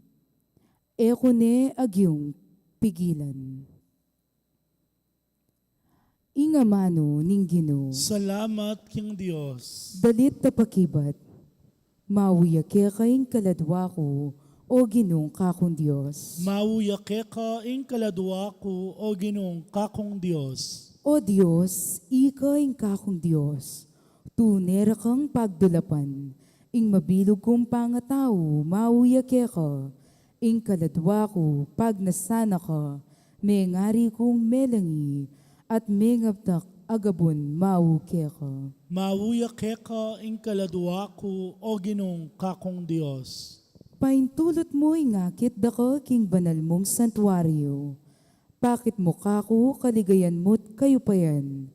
e ku ne agyung pigilan. Ing amanu ning Ginu. Salamat king Dios. Dalit tapakibat. Mauya keka ing kaladua ku, O Ginung kakung Dios. Mauya keka ing kaladua ku, O Ginung kakung Dios. O Dios, ika ing kakung Dios. Tune ra kang pagdulapan, ing mabilug kung pangatau, mauya keka, ing kaladua ku, pagnasan na ka, mengari kung melangi, at mengabtak agabun mau keka. Mauya keka, ing kaladua ku, O Ginung kakung Dios. Paintulut mu ing akit da ka king banal mung santuario. Pakit mu kaku kaligayan mu't kayupayan.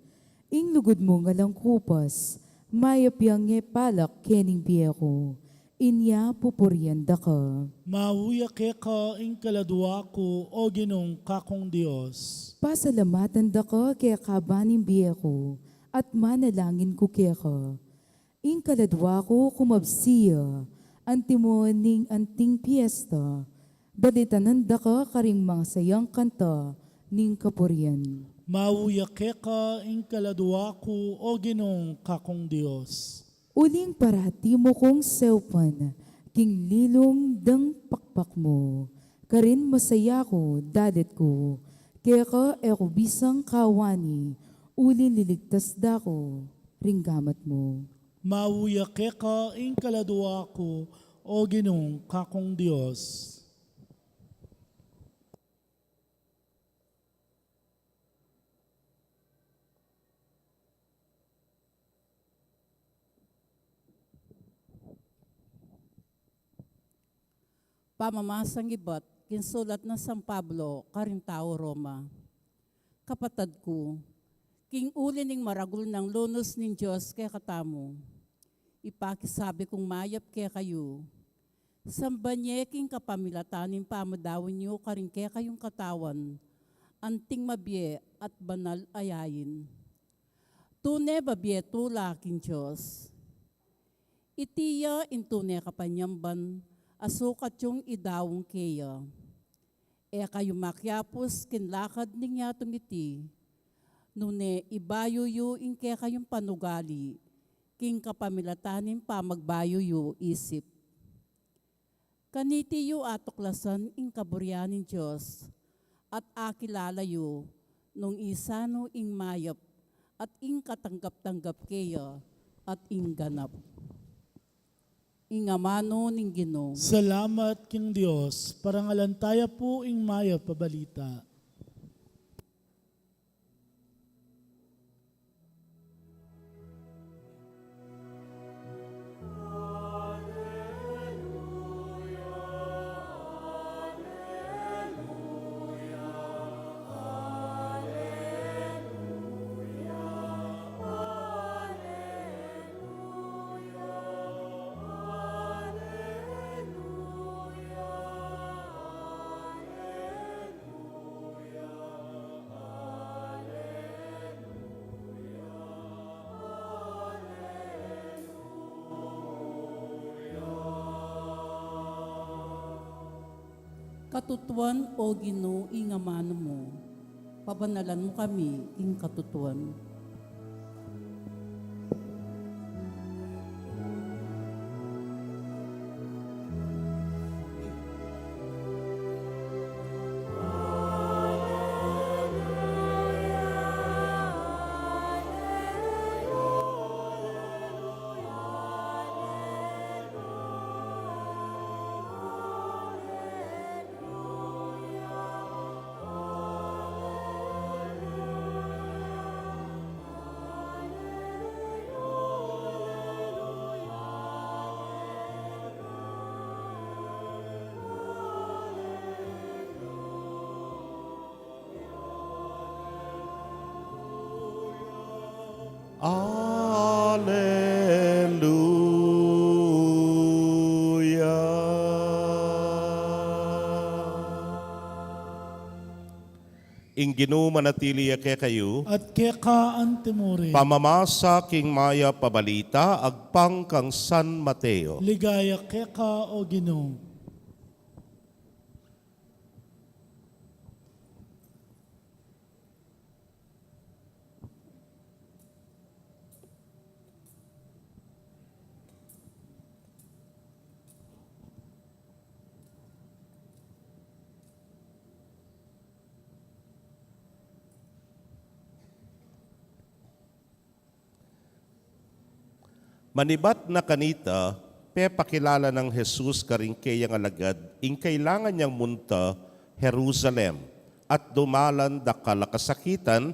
Ing lugud mung alang kupas, mayap yang e palak kening bie ku, inya pupurian da ka. Mauya keka ing kaladua ku, O Ginung kakung Dios. Pasalamatan da ka kekaban ning bie ku, at manalangin ku keka. Ing kaladua ku kumabsi ya, antimo ning anting piesta, dalitanan da ka karing masayang kanta ning kapurian. Mauya keka ing kaladua ku, O Ginung kakung Dios. Uling parati mu kung seupan, king lilung dang pakpak mu, karin masaya ku, dalit ku, keka e ku bisang kawani, uling liligtas da ku, ring gamat mu. Mauya keka ing kaladua ku, O Ginung kakung Dios. Pamamasang ibat king sulat nang San Pablo karing tau Roma. Kapatad ku, king uli ning maragul nang lunus ning Dios kekatamu, ipakisabi kung mayap kekayu, samban ye king kapamilatan ning pamadaun yu karing kekayung katawan, anting mabie at banal a yain. Tune babie tula king Dios. Iti ya ing tune kapanyamban a sukat yung idaun keya. E kayu makiapus king lakad ning yatung iti, nune ibayu yu ing kekayung panugali king kapamilatan ning pamagbayu yu isip. Kaniti yu atuklasan ing kaburian ning Dios, at akilala yu nung isanu ing mayap at ing katanggap-tanggap keya at ing ganap. Ing amanu ning Ginu. Salamat king Dios. Parangalan taya pu ing mayap a balita. Katutuan, O Ginu, ing amanu mu, pabanalan mu kami king katutuan. Aleluya. Ing Ginu manatili ya kekayu. At keka antimurin. Pamamasa king mayap a balita agpang kang San Mateo. Ligaya keka, O Ginu. Manibat na kanita, pepakilala nang Jesus karing keyang alagad ing kailangan yang munta Jerusalem at dumalan dakal a kasakitan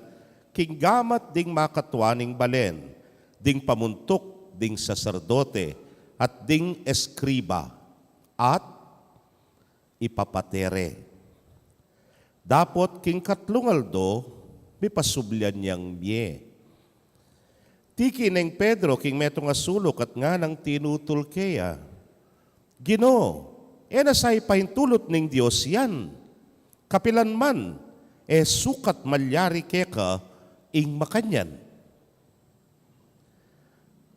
king gamat ding makatua ning balen, ding pamuntuk ding saserdote at ding eskriba, at ipapate re. Dapot king katlung aldo, mipasublian yang mie. Tiki neng Pedro king metung a suluk at nganang tinutul keya, "Ginu, e na sa ipaintulut ning Dios yan. Kapilan man, e sukat malyari keka ing makanyan."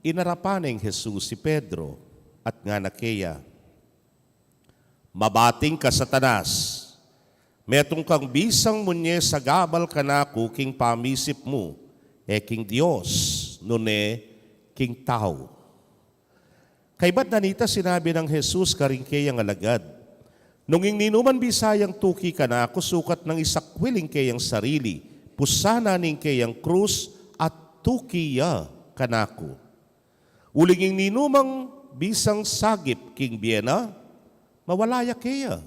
Inarapan neng Jesus i Pedro at ngana keya, "Mabating ka, Satanas! Metung kang bisang munye sagabal kanaku king pamisip mu, e king Dios, nune king tau." Kaybat na nita, sinabi nang Jesus karing keyang alagad, "Nung ing ninuman bisa yang tuki kanaku, sukat nang isakwil ing keyang sarili, pusan na ning keyang krus at tuki ya kanaku. Uling ing ninumang bisang sagip king bie na, mawala ya keya.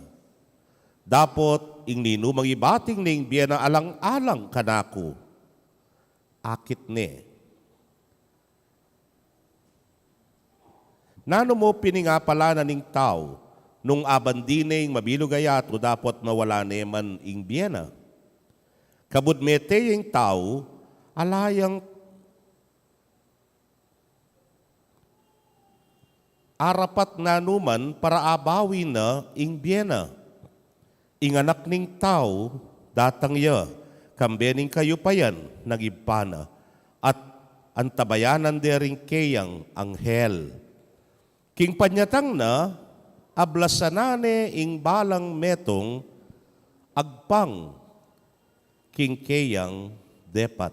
Dapot ing ninumang ibating ne ing bie na alang-alang kanaku, akit ne." Nanu mu piningapala na ning tau nung abandi ne ing mabilug a yatu dapot mawala ne man ing bie na? Kabud mete ya ing tau, ala yang arapat nanu man para abawi na ing bie na. Ing Anak ning Tau, datang ya kambe ning kayupayan nang Ibpa na, at antabayanan de ring keyang anghel. King panyatang na, ablasan na ne ing balang metung agpang king keyang depat.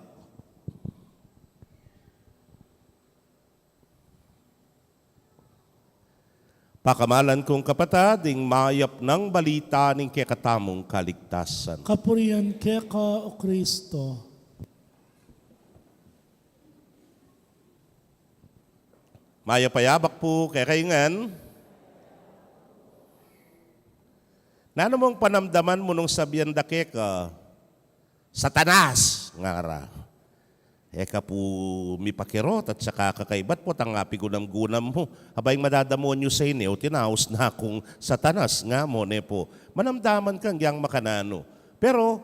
Pakamalan kung kapatad, ing mayap nang balita ning kekatamung kaligtasan. Kapurian keka, O Kristo. Mayap a yabak pu kekayu ngan. Nanu mung panamdaman mu nung sabian da keka, "Satanas!" ngara. E ka pu mipakirot at saka ka kaybat pu, tang apigunam-gunam mu. Aba, ing madadamuan yu sa ini, o, tinaus na kung Satanas, nga mu, ne pu. Manamdaman kang agyang makananu. Pero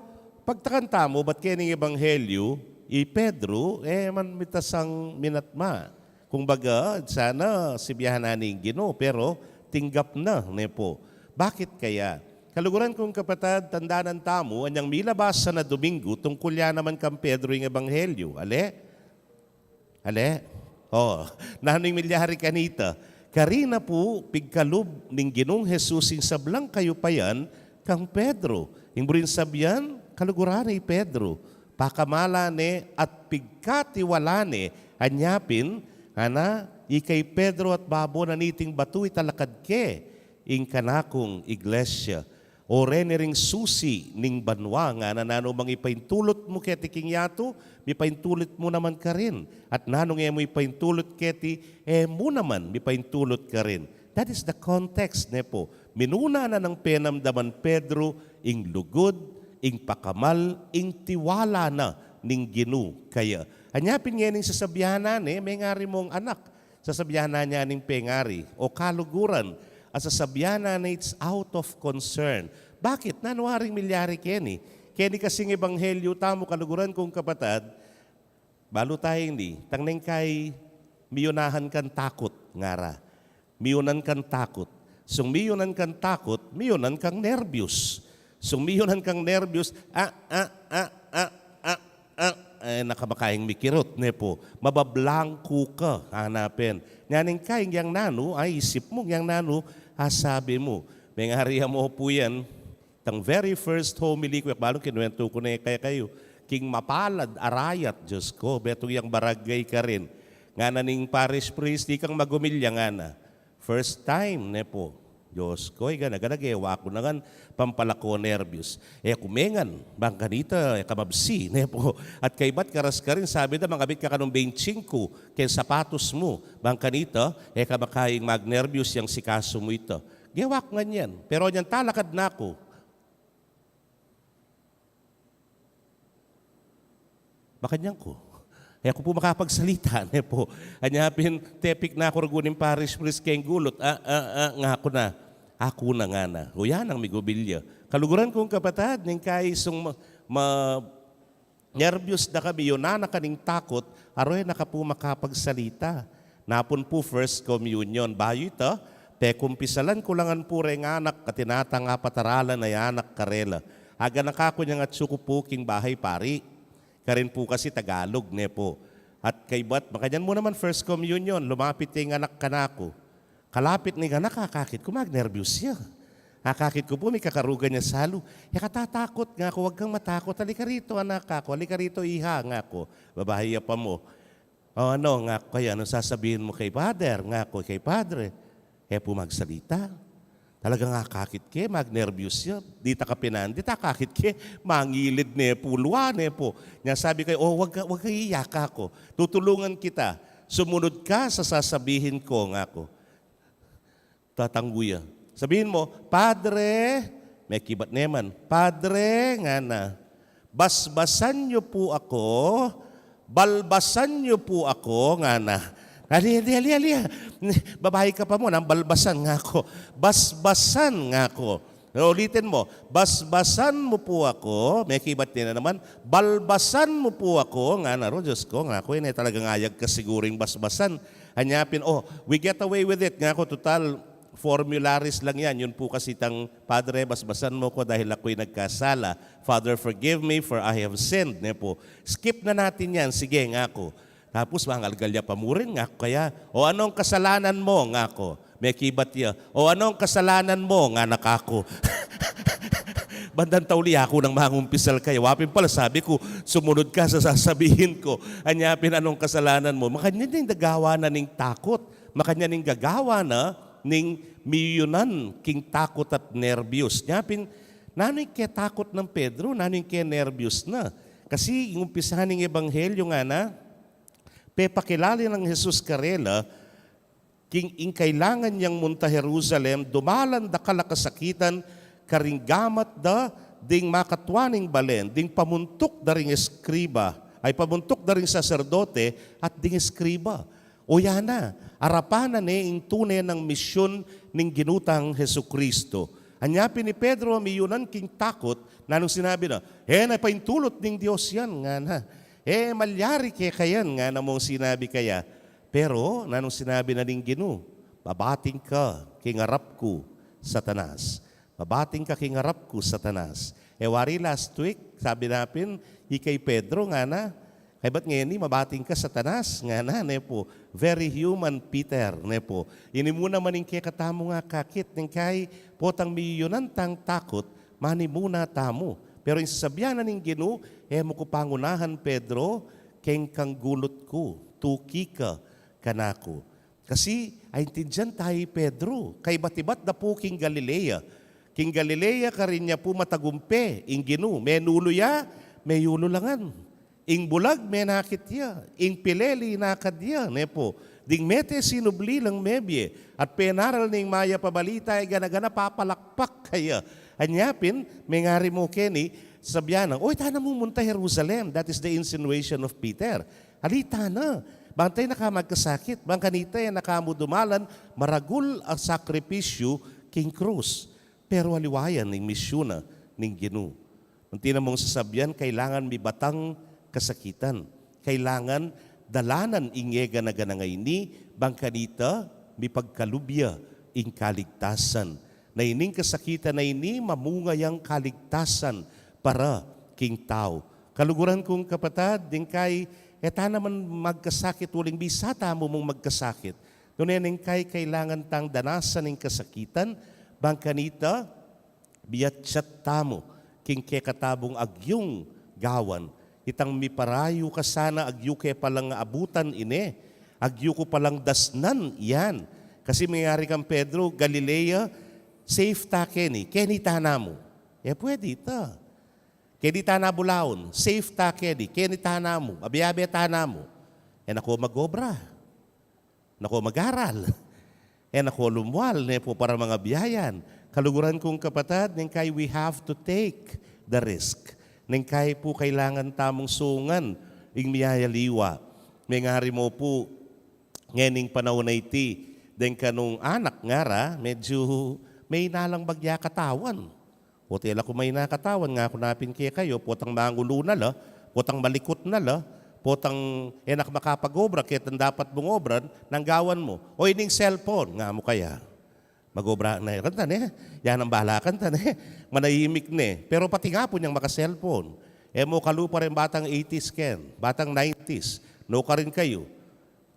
pagtakan tamu, bat keni ning ebanghelyu, i Pedro, e man mitasang minatma. Kumbaga, sana sibiahan na ning Ginu, pero tinggap na, ne pu. Bakit kaya? Kaluguran kung kapatad, tandanan tamu, anyang milabasan a Domingo, tungkul ya naman kang Pedro ing ebanghelyu. Ale? Ale? O, nanu ing milyari kanita? Karina pu, pigkalub ning Ginung Jesus ing sablang kayupayan kang Pedro. Ing buring sabian, kaluguran ne i Pedro. Pakamalan ne at pigkatiwalaan ne, anya pin, ngana, ikay Pedro at babo na niting batu italakad ke ing kanakung iglesia. O reni ring susi ning banua, ngana, nanu mang ipaintulut mu keti king yatu, mipaintulut mu naman karin. At nanung e mu ipaintulut keti, e mu naman mipaintulut karin. That is the context, ne po. Minuna na nang penamdaman Pedro ing lugud, ing pakamal, ing tiwala na ning Ginu kaya. Anya pin ngening sasabian na ne, mengari mong anak. Sasabian na ne ning pengari, o kaluguran, a sasabian na ne it's out of concern. Bakit? Nanu aring milyari keni? Keni kasing ebanghelyo tamu, kaluguran kung kapatad, balu tayang ini, tang neng kai miyunahan kang takut, ngara. Miyunan kang takut. Sung miyunan kang takut, miyunan kang nerbius. Sung miyunan kang nerbius, a, a, a, a, a, a, e na ka makaing mikirut, ne po. Mabablangku ka, hanapin. Nya neng kai, yang nanu, a isip mu, yang nanu, a sabi mu. Mengari a mo po yan, tang very first homily ku, e ku balu kinwentu ku ne kaya kayu, king mapalad a rayat, Dios ko, betung yang barangay karin. Ngana ning parish priest, ikang magumilya, ngana. First time, ne po. Dios ko, e gana-gana, gewa ku na ngan pampalako nerbius. E ku mengan, bang kanita, e ka mabsi, ne po. At kaybat karas karin, sabi da, mangabit ka kanung beintsingku keng sapatus mu, bang kanita, e ka makaing magnerbius yang sikasu mu ita. Gewa ku ngan yan. Pero nyan talakad na ku, makanyan ku. E ku pu makapagsalita, ne po. Anya pin, tepik na ku rugu ning parish priest keng gulut. A, a, a, ngaku na. Aku na, ngana. O yan ang migubilya. Kaluguran kung kapatad, ning kai sung ma-, ma-, nerbius da ka, miyunan na ka ning takut, aru e na ka pu makapagsalita. Napun pu First Communion, bayu ita, pekumpisalan ku la ngan pu reng anak, katinatang apat a ralan a anak karela. Aganaka ku nyang atsu ku pu king bahay pari. Karin pu kasi Tagalog, ne po. At kaybat, makanyan mu naman First Communion, lumapit ya ing anak kanaku. Kalapit ning anak, akakit ku magnerbius ya. Akakit ku pu mikakarugan ya salu. E ka tatakut, ngaku, wag kang matakut. Halika rito, anak, ngaku. Halika rito, iha, ngaku. Babae ya pa mu. O ano, ngaku kaya, anong sasabihin mo kay Father? Ngaku, kay Padre. E pu magsalita. Talagang akakit ke, magnerbius ya. Dita ka pinandit, akakit ke, mangilid ne pu, luwa ne pu. Nya sabi ke, o, wag ka, wag ka iiyak, ngaku. Tutulungan kita. Sumunod ka sa sasabihin ko, ngaku. Tatanggu ya. Sabihin mo, "Padre," mekibat ne man, "Padre," ngana, "basbasan yu pu aku, balbasan yu pu aku," ngana. Ali, ali, ali, ali. Babae ka pa mu, nang balbasan, ngaku. Basbasan, ngaku. Ulitin mo, "Basbasan mu pu aku," mekibat ne na naman, "balbasan mu pu aku," ngana. Aro, Dios ko, ngaku, e ne talagang ayag ka siguru ing basbasan. Anya pin, "O, we get away with it," ngaku, "tutal, formularies lang yan. Yun pu kasi itang, 'Padre, basbasan mo ko dahil ako'y nagkasala. Father, forgive me, for I have sinned,'" ne pu. "Skip na natin yan. Sige," ngaku. Tapos mangalgal ya pa mu rin, ngaku kaya, "O, anong kasalanan mo?" ngaku. Mekibat ya, "O, anong kasalanan mo?" ngana kaku. Bandang tauli aku nang mangumpisal kaya. Wa pin pala, sabi ku, "Sumunod ka sa sasabihin ko." Anya pin, "Anong kasalanan mo?" Makanyan ing gagawan na ning takut. Makanyan ing gagawan na ning miyunan king takut at nerbius. Nya pin, nanu ing ketakut nang Pedro? Nanu ing kenerbius na? Kasi ing umpisa ning ebanghelyo, ngana, pepakilala nang Jesus karela king ing kailangan yang munta Jerusalem, dumalan dakal a kasakitan karing gamat da ding makatua ning balen, ding pamuntuk da ring eskriba, ay, pamuntuk da ring saserdote at ding eskriba. O yana, arapan na ne ing tune nang misyun ning Ginu tang Jesucristo. Anya pin i Pedro, miyunan king takut, nanung sinabi na, "E na paintulut ning Dios yan," ngana. "E malyari keka yan," ngana mung sinabi kaya. Pero nanung sinabi na ning Ginu, "Babating ka king arap ku, Satanas. Babating ka king arap ku, Satanas." E wari last week, sabi na pin, ikay Pedro, ngana, "Kaybat ngeni, mabating ka, Satanas," ngana, ne pu. Very human, Peter, ne pu. Ini mu naman ing kekatamung akakit, ning kai potang miyunan tang takut, Manimuna tamu. Pero ing sasabian na ning Ginu, e mu ku pangunahan, Pedro, keng kanggulut ku, tuki ka kanaku. Kasi, aintindian tamu i Pedro, kaibat-ibat da pu king Galilea. King Galilea, karin ya pu matagumpe ing Ginu, menulu ya, meyulu la ngan. Ing bulag menakit ya, ing pile linakad ya, ne pu. Ding mete sinubli lang mebie, at penaral ning mayap a balita e gana-gana papalakpak kaya. Anya pin, mengari mu keni, sabian nang, "Oy, tana mu munta Jerusalem." That is the insinuation of Peter. Ali tana, bang tana ka magkasakit, bang kanita e na ka mu dumalan maragul a sakripisyu king krus. Pero aliwa yan ing misyun na ning Ginu. Nung tinan mung sasabian, kailangan mibatang kasakitan. Kailangan dalanan ing e gana-gana ngeni, bang kanita mipagkalub ya ing kaligtasan. Na ining kasakitan a ini, mamunga yang kaligtasan para king tau. Kaluguran kung kapatad, deng kai, e tana man magkasakit, uling bisa tamu mung magkasakit. Nune neng kai kailangan tang danasan ing kasakitan, bang kanita, miyatsat tamu king kekatamung agyung gawan. Itang miparayu ka sana agyu ke palang abutan ine, agyu ku palang dasnan yan. Kasi mengari kang Pedro, Galilea, safe ta keni, keni tana mu. E pwede ita. Keni tana bulaun, safe ta keni, keni tana mu, abe-abe tana mu. E na ko magobra. Na ko mag-aral. E na ko lumual, ne pu, para mangabiayan. Kaluguran kung kapatad, neng kai we have to take the risk. Neng kai pu kailangan tamung sungan ing miyayaliwa. Mengari mu pu, ngening panaun a iti, deng kanung anak ngara, medyu maina lang bagya katawan. Potang e la ku maina katawan, ngaku na pin kekayu, potang mangulu na la, potang malikut na la, potang e na makapag-obra ketang dapat mung obran, nanu gawan mu? O, ining cellphone, ngamu kaya. Mag-obra na kanita, ne? Yan ang bahala kanita, ne? Manahimik ne. Pero pati nga pu yang maka-cellphone. E mu kalupa reng batang eighties ken, batang nineties. Nukarin kayu.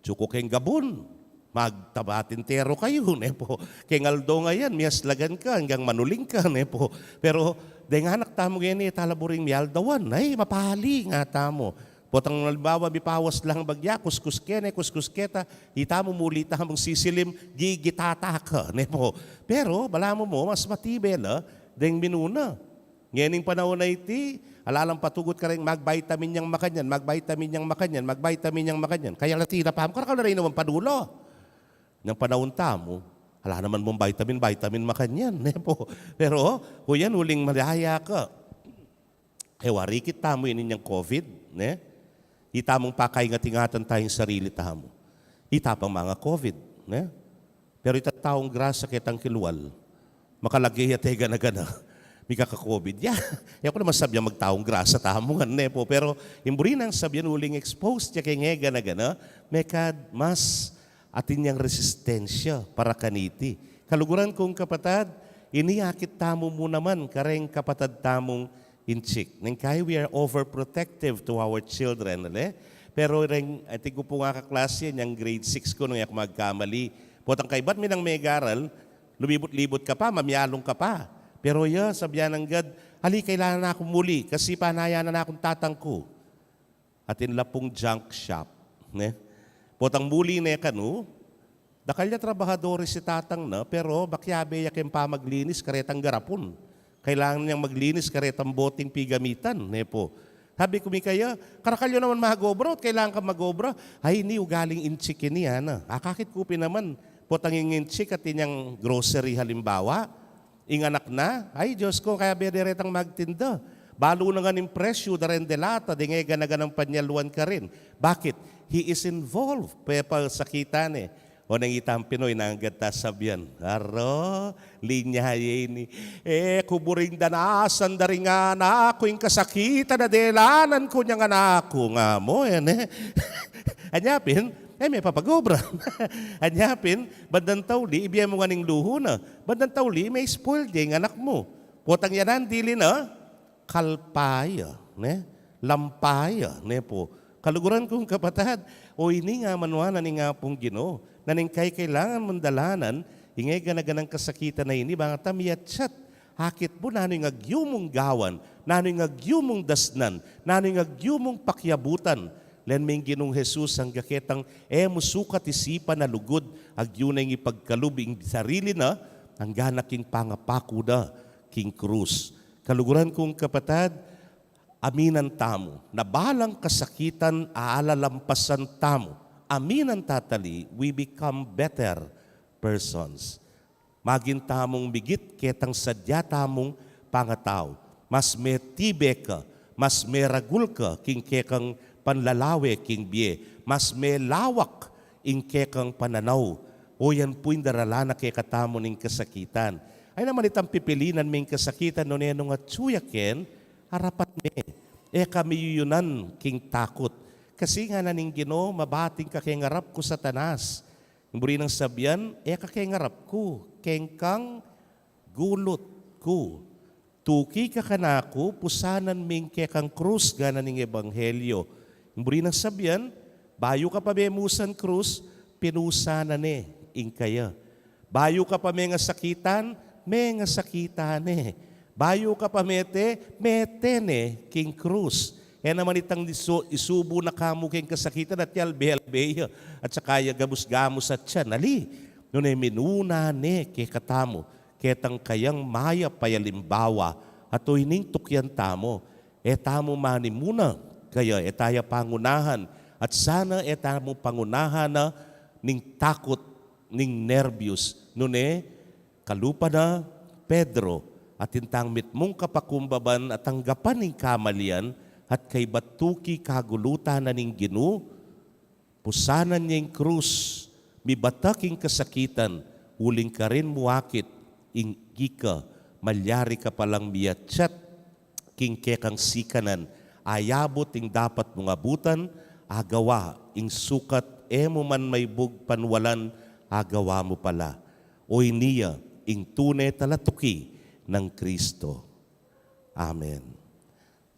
Tsuku keng gabun, magtabatinteru kayu, ne pu. Keng aldo ngayan, miyaslagan ka, anggang manuling ka, ne pu. Pero, deng anak tamu ngeni, e tala buring mialdawan, ay, mapali nga tamu. Potang alimbawa, mipawas lang bagya, kuskus ke ne, kuskus keta, ita mu muli tamung sisilim, gigitata ka, ne pu. Pero, balamu mu, mas matibe la, deng minuna. Ngening panaun a iti, ala lang patugut kareng mag-vitamin yang makanyan, mag-vitamin yang makanyan, mag-vitamin yang makanyan. Kaya la tinapamu, karakal na rin naman padulo. Yang panaun tamu, ala naman mung vitamin, vitamin makanyan, ne pu. Pero, kuyan uling malaya ka. E wari kit tamu ini yang COVID, ne? Ita mung pakaingat-ingatan tayung sarili tamu. Ita pang manga-COVID, ne? Pero ita taung grasa ketang kilual. Makalage ya te gana-gana. Mikaka-COVID ya. E ku naman sabian magtaung grasa tamu ngan, ne pu. Pero ing buri nang sabian uling exposed ya keng e gana-gana, mekad mas atin yang resistensya para kaniti. Kaluguran kung kapatad, ini akit tamu mu naman kareng kapatad tamung inchik. Neng kai we are overprotective to our children, ale? Pero reng, atin ku pung kaklase, yang grade six ku nung e ku magkamali. Potang kaybat mi nang megaral, lumibut-libut ka pa, mamialung ka pa. Pero ya, sabian nang gad, ali, kailangan na kung muli, kasi panayan na kung tatang ku. Atin la pung junk shop, ne? Potang muli ne kanu, dakal ya trabahadores i tatang na, pero makiabe ya keng pamaglinis karetang garapun. Kailangan yang maglinis karetang boteng pigamitan, ne pu. Sabi ku mi kaya, karakal yu naman mag-obra, ot kailangan kang mag-obra. Ay, ini ugaling inchik ini, ana. Akakit ku pin naman, potang ing inchik atin yang grocery halimbawa, ing anak na, ay, Diyos ku, kayabe deretang magtinda. Balu na ngan ing presyu, dareng delata, deng e gana-ganang panyaluan karin. Bakit? He is involved. Pepalsakitan e. O neng itang Pinoy, nanggad ta sabian. Aro, linya ye ini. E ku buring danasan da ring anak ku ing kasakitan a delanan ku nyang anak ku, ngamu, e ne? Anya pin, e me papag-obra. Anya pin, bandang tauli, ibie mu ngan ing luhu na. Bandang tauli, me-spoil ya ing anak mu. Potang yanan, dili na, kalpa ya, ne? Lampa ya, ne pu. Kaluguran kung kapatad, o ini nga manuan na ning Apung Ginu, na neng kai kailangan mung dalanan, ing e gana-ganang kasakitan a ini, bang ta miyatsat Akit mu nanu ing agyu mung gawan, nanu ing agyu mung dasnan, nanu ing agyu mung pakiabutan. Len me ing Ginung Jesus, angga ketang e mu sukat isipan a lugud, agyu na ing ipagkalub ing sarili na, angga na king pangapaku da king krus. Kaluguran kung kapatad, aminan tamu, na balang kasakitan a alalampasan tamu, aminan ta tali, we become better persons. Magin tamung migit ketang sadya tamung pangatau. Mas metibe ka, mas meragul ka king kekang panlalawe king bie, mas melawak ing kekang pananaw. O yan pu ing darala na kekatamu ning kasakitan. Ay naman itang pipilinan me ing kasakitan, nune nung atyu ya ken, arapan me. E ka miyuyunan king takut. Kasi ngana ning Ginu, mabating ka keng arap ku, Satanas. Ing buri nang sabian, e ka keng arap ku, keng kang gulut ku. Tuki ka kanaku, pusanan me ing kekang krus, ngana ning ebanghelyo. Ing buri nang sabian, bayu ka pa memusan krus, pinusanan ne ing kaya. Bayu ka pa mengasakitan, mengasakitan ne. Bayu ka pa mete, mete ne king krus. E naman itang isu-, isubu na kamu keng kasakitan at yalbe-yalbe ya, at saka ya gamus-gamus at siya nali. Nune minuna ne kekatamu ketang kayang mayap a alimbawa, at o ining tukyan tamu, e tamu manimuna kaya, e ta ya pangunahan, at sana e tamu pangunahan na ning takut, ning nerbyos. Nune, kalupa na Pedro, at intang mitmung kapakumbaban a tanggapan ing kamalian, at kaybat tuki kagulutan na ning Ginu, pusanan ya ing krus, mibatak ing kasakitan, uling karin mu akit ing ika, malyari ka palang miatsat king kekang sikanan, ayabut ing dapat mung abutan, agawa ing sukat e mu man maibug panwalan, agawa mu pala. O ini ya ing tune talatuki nang Kristo. Amen.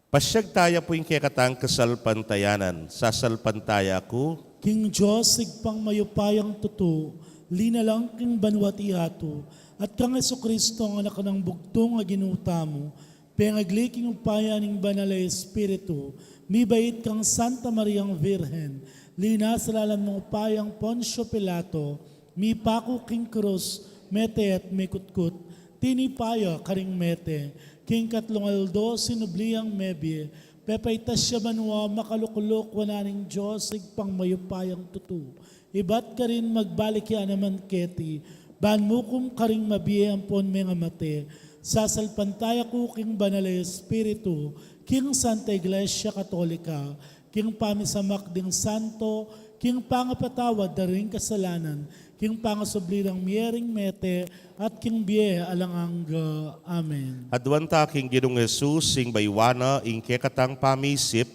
Pasyag taya pu ing kekatang kasalpantayanan. Sasalpantaya ku king Dios Ibpang mayupayang tutu, linalang king banwa't yatu, at kang Jesucristo, Anak nang bugtung a Ginu tamu, pengagli king upaya ning Banal a Espiritu, mibait kang Santa Mariang Virgen, linasa lalam ning upayang Poncio Pilato, mipaku king krus, mete at mikutkut, tinipa ya karing mete, king katlung aldo sinubli yang mebie, pepaitas ya banua, makalukluk wanan ning Dios Ibpang mayupayang tutu. Ibat karin magbalik ya naman keti, ban mukum karing mabie ampon mengamate. Sasalpantaya ku king Banal a Espiritu, king Santa Iglesia Katolika, king pamisamak ding santo, king pangapatawad da ring kasalanan, king pangasubli rang mie ring mete, at king bie alang angga. Amen. Aduan ta king Ginung Jesus, ing bayuan na ing kekatang pamisip,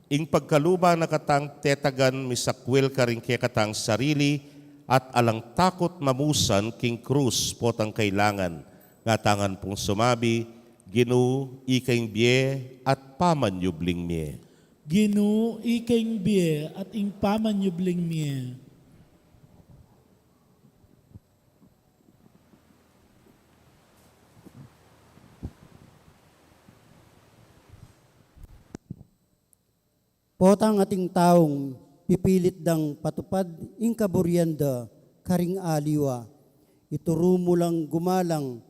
ing pagkaluban na katang tetagan misakwil karing kekatang sarili, at alang takut mamusan king krus potang kailangan. Ngatangan pung sumabi, Ginu, ika ing bie at pamanyubling mie. Ginu, ika ing bie at ing pamanyubling mie. Potang ating taung pipilit dang patupad ing kaburian da karing aliwa, ituru mu lang gumalang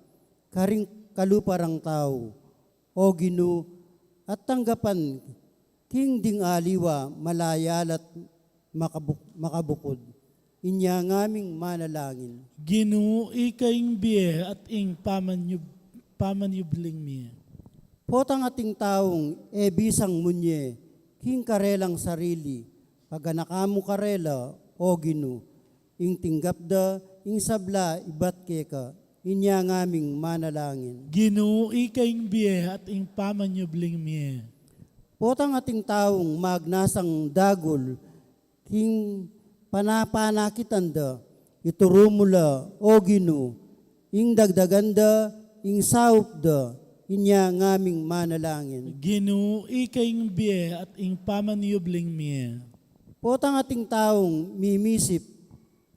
karing kalupa rang tau, O Ginu, at tanggapan king ding aliwa malayal at makabuk-, makabukud. Inya ngaming manalangin. Ginu, ika ing bie at ing pamanyub-, pamanyubling mie. Potang ating taung e bisang munye king karelang sarili, paganaka mu karela, O Ginu, ing tinggap da ing sabla ibat keka, inya ngaming manalangin. Ginu, ika ing bie at ing pamanyubling mie. Potang ating taung magnasang dagul king panapanakitan da, ituru mu la, O Ginu, ing dagdagan da ing saup da, inya ngaming manalangin. Ginu, ika ing bie at ing pamanyubling mie. Potang ating taung mimisip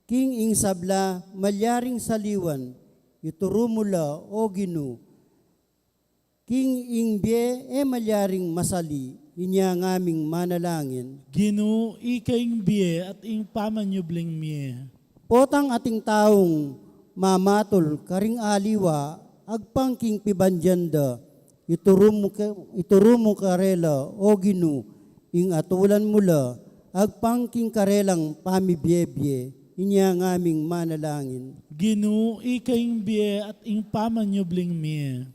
king ing sabla malyaring saliwan, ituru mu la, O Ginu, king ing bie e malyaring masali, inya ngaming manalangin. Ginu, ika ing bie at ing pamanyubling mie. Potang ating taung mamatul karing aliwa, agpang king pibandian da, ituru mu ke-, ituru mu karela, O Ginu, ing atulan mu la, agpang king karelang pamibie-bie, inya ngaming manalangin. Ginu, ika ing bie at ing pamanyubling mie.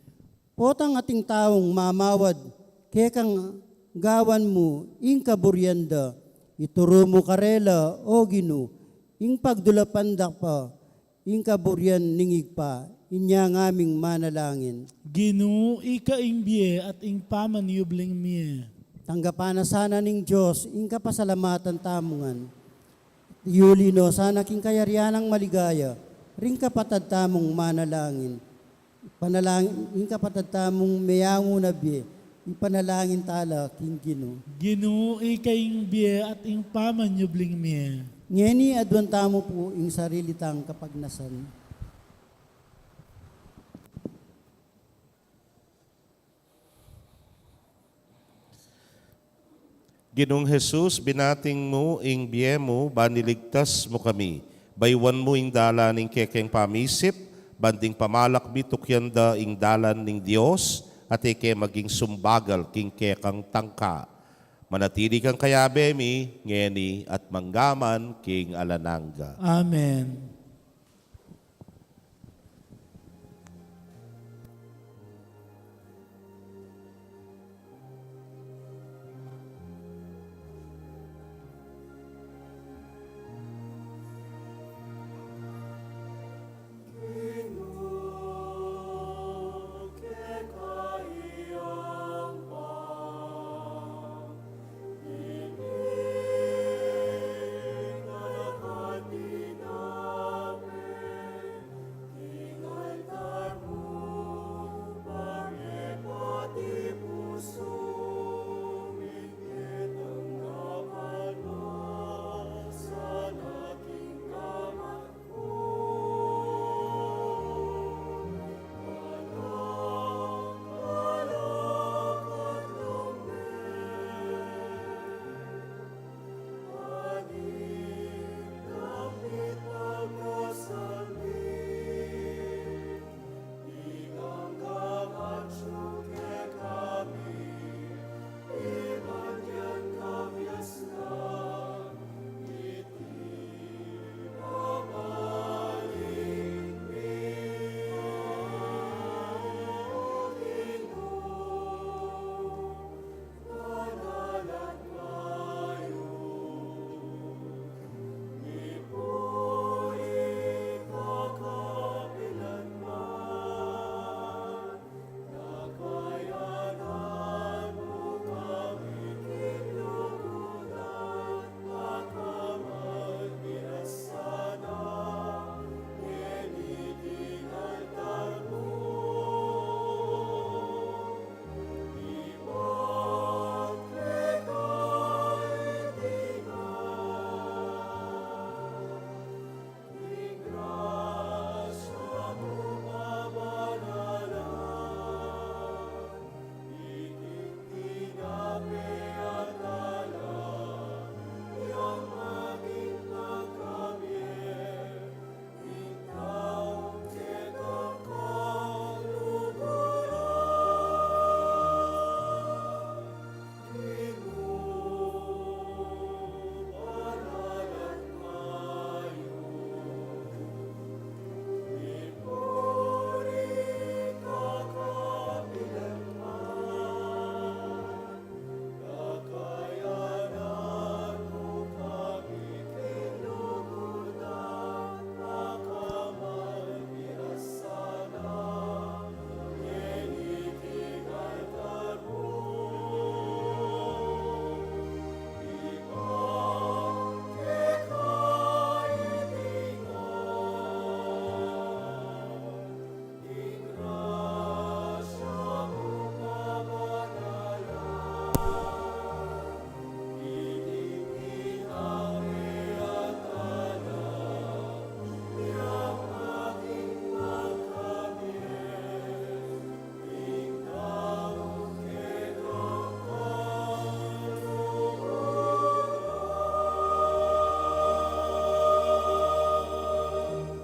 Potang ating taung mamawad kekang gawan mu ing kaburian da, ituru mu karela, O Ginu, ing pagdulapan da pa ing kaburian ning Ibpa, inya ngaming manalangin. Ginu, ika ing bie at ing pamanyubling mie. Tanggapan na sana ning Dios ing kapasalamatan tamu ngan. Yuli no sana king kayarian nang maligaya ring kapatad tamung manalangin. Panalangin, ing kapatad tamung meyangu na bie, ipanalangin tala king Ginu. Ginu, ika ing bie at ing pamanyubling mie. Ngeni aduan tamu pu ing sarili tang kapagnasan. Ginung Jesus, binating mu ing bie mu, ban iligtas mu kami. Bayuan mu ing dalan ning kekeng pamisip, ban ding pamalak mi tukyan da ing dalan ning Dios, at e ke maging sumbagal king kekang tangka. Manatili kang kayabe mi, ngeni at manggaman king alang angga. Amen.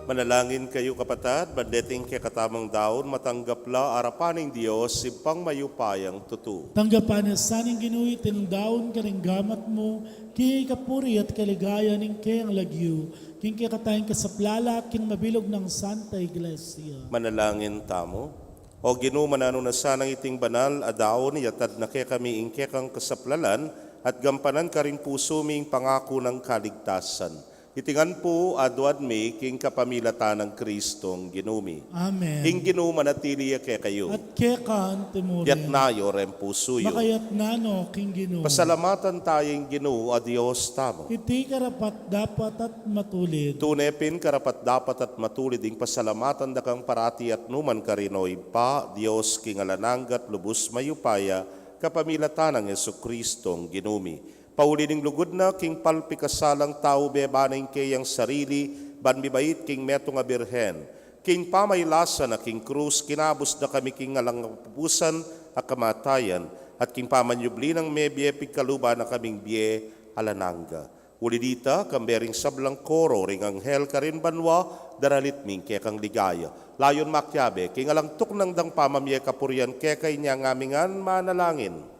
Manalangin kayu, kapatad, ban deting kekatamung daun matanggap la arapan ning Dios, Ibpang mayupayang tutu. Tanggapan na sa ning Ginu iting daun karing gamat mu, king ikapuri at kaligayan ning keyang lagyu, king kekatang kasaplalan, king mabilug nang Santa Iglesia. Manalangin tamu. O Ginu, mananu na sanang iting banal a daun, iyatad na kekami ing kekang kasaplalan, at gampanan karing pusu mi ing pangaku nang kaligtasan. Iti ngan pu aduan mi king kapamilatan nang Kristong Ginu mi. Amen. Ing Ginu manatili ya kekayu. At keka antimurin. Yatna yu reng pusu yu. Makayatna no king Ginu. Pasalamatan taya ing Ginu a Dios tamu. Iti karapat-dapat at matulid. Tune pin karapat-dapat at matulid ing pasalamatan da kang parati at nukarin man, o Ibpa, Dios king alang angga at lubus mayupaya, kapamilatan nang Jesukristong Ginu mi. Pauli ning lugud na king palpikasalang tau, beba na ing keyang sarili, ban mibait king metung a birhen. King pamaylasa na king krus, kinabus na kami king alang kapupusan a kamatayan, at king pamanyubli nang mebie, pigkaluban na kaming bie alang angga. Uli dita, kambe ring sablang koro ring anghel karin banua, daralit mi ing kekang ligaya. Layun makiabe king alang tuknang dang pamamie kapurian keka. Inya ngan mi ngan manalangin.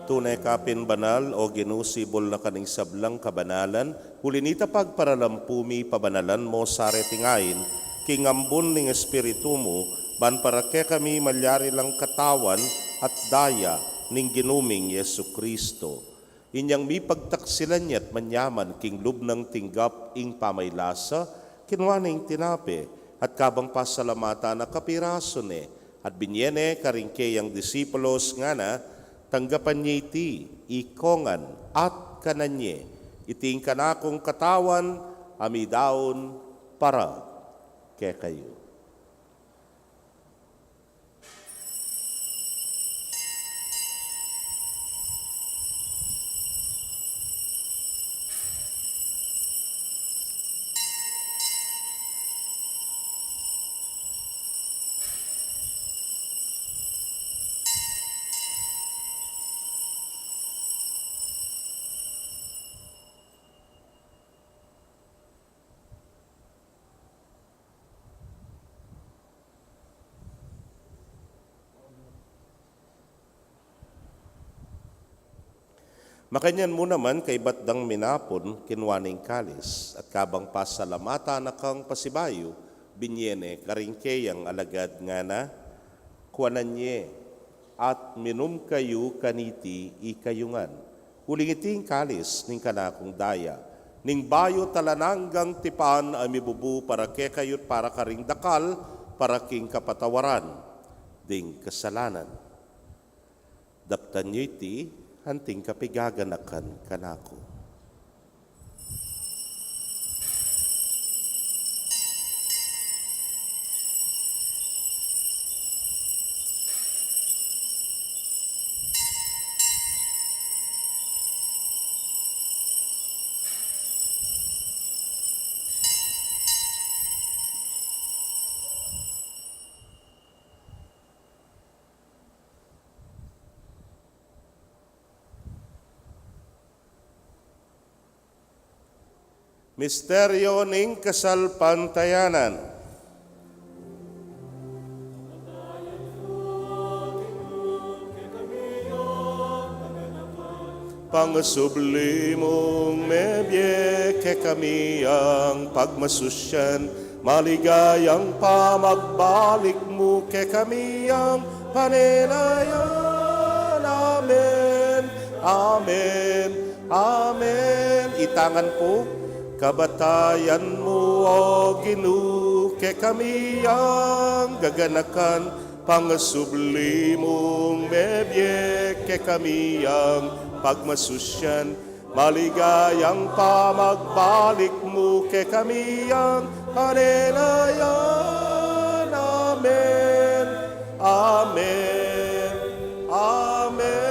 Tune ka pin banal, o Ginu, sibul na ka ning sablang kabanalan, uli nita pagparalampu mi, pabanalan mo sa reting ain, king ambun ning Espiritu mu, ban para kekami malyari lang katawan at daya ning Ginu ming Jesucristo. Inyang mipagtaksilan ya at manyaman king lub nang tinggap ing pamaylasa, kinua ne ing tinape, at kabang pasalamatan na, kapirasu ne, at binie ne karing keyang disipulos, ngana, tanggapan ye iti, ikongan, at kanan ye, iti ing kanakung katawan, a midaun para kekayu. Makanyan mu naman, kaybat dang minapun, kinua ne ing kalis, at kabang pasalamatan na kang pasibayu, binie ne karing keyang alagad, ngana, kuanan ye, at minum kayu kaniti ikayu ngan. Uling iti ing kalis ning kanakung daya, ning bayu at alang anggang tipan a mibubu para kekayu at para karing dakal, para king kapatawaran ding kasalanan. Daptan yu iti anting kapigaganakan kanaku. Misteryo ning kasalpantayanan. Pangasubli mung mebie kekami yang pagmasusyan, maligayang pamagbalik mu kekami yang panelayan. Amen. Amen. Amen. Itangan pu. Kabatayan mu, O Ginu, kekami yang gaganakan, pangasubli mung mebie kekami yang pagmasusyan, maligayang pamagbalik mu kekami yang panelayan. Amen. Amen. Amen.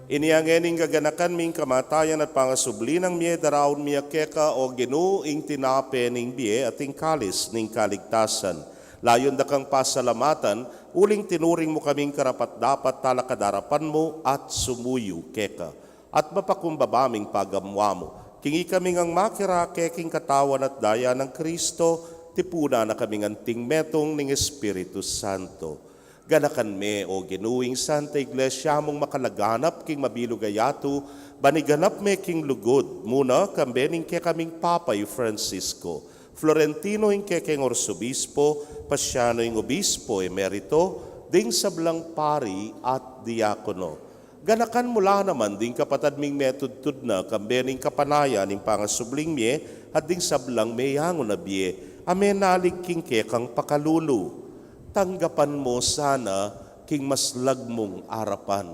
Ini ngening gaganakan mi ing kamatayan at pangasubli nang mie, daraun mi keka, O Ginu, ing tinape ning bie at ing kalis ning kaligtasan. Layun da kang pasalamatan, uling tinuring mu kaming karapat-dapat talakad king arapan mu at sumuyu keka. At mapakumbaba ming pagamuan mu, king ikami ngang makirake king katawan at daya nang Kristo, tipunan na kaming anting metung ning Espiritu Santo. Ganakan me, O Ginu, ing Santa Iglesia mung makalaganap king mabilug a yatu, ban iganap me king lugud mu na, kambe ning kekaming Papa i Francisco, Florentino ing kekeng Arsobispo, Pasiano ing Obispo Emerito, ding sablang pari at diakono. Ganakan mu la naman ding kapatad ming metudtud na, kambe ning kapanayan ning pangasubling mie, at ding sablang meyangu na bie a menalig king kekang pakalulu. Tanggapan mu sana king maslag mung arapan.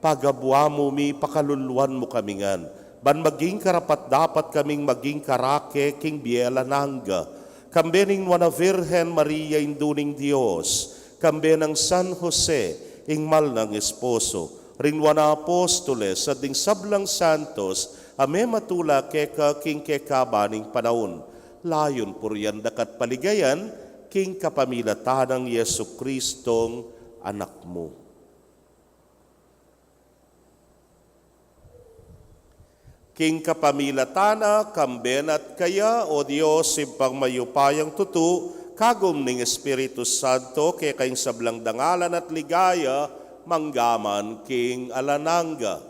Pagabuan mu mi, pakaluluan mu kami ngan, ban maging karapat-dapat kaming maging karake king bie alang angga, kambe ning Nuan a Virgen Maria, Indu ning Dios, kambe nang San Jose, ing mal nang esposo, ring nuan a apostoles, at ding sablang santos a mematula keka king kekaban ning panaun, layun purian daka at paligayan, king kapamilatan nang Jesucristong Anak mu. King kapamilatan na, kambe na at kaya, O Dios, Ibpang mayupayang tutu, kagum ning Espiritu Santo, keka ing sablang dangalan at ligaya, mangga man king alang angga.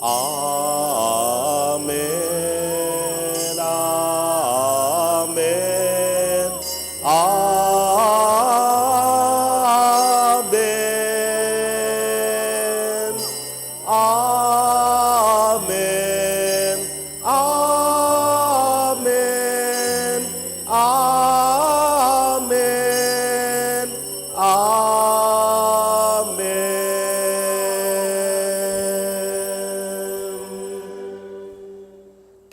Amen. Amen. Amen. Amen. Amen. Amen. Amen.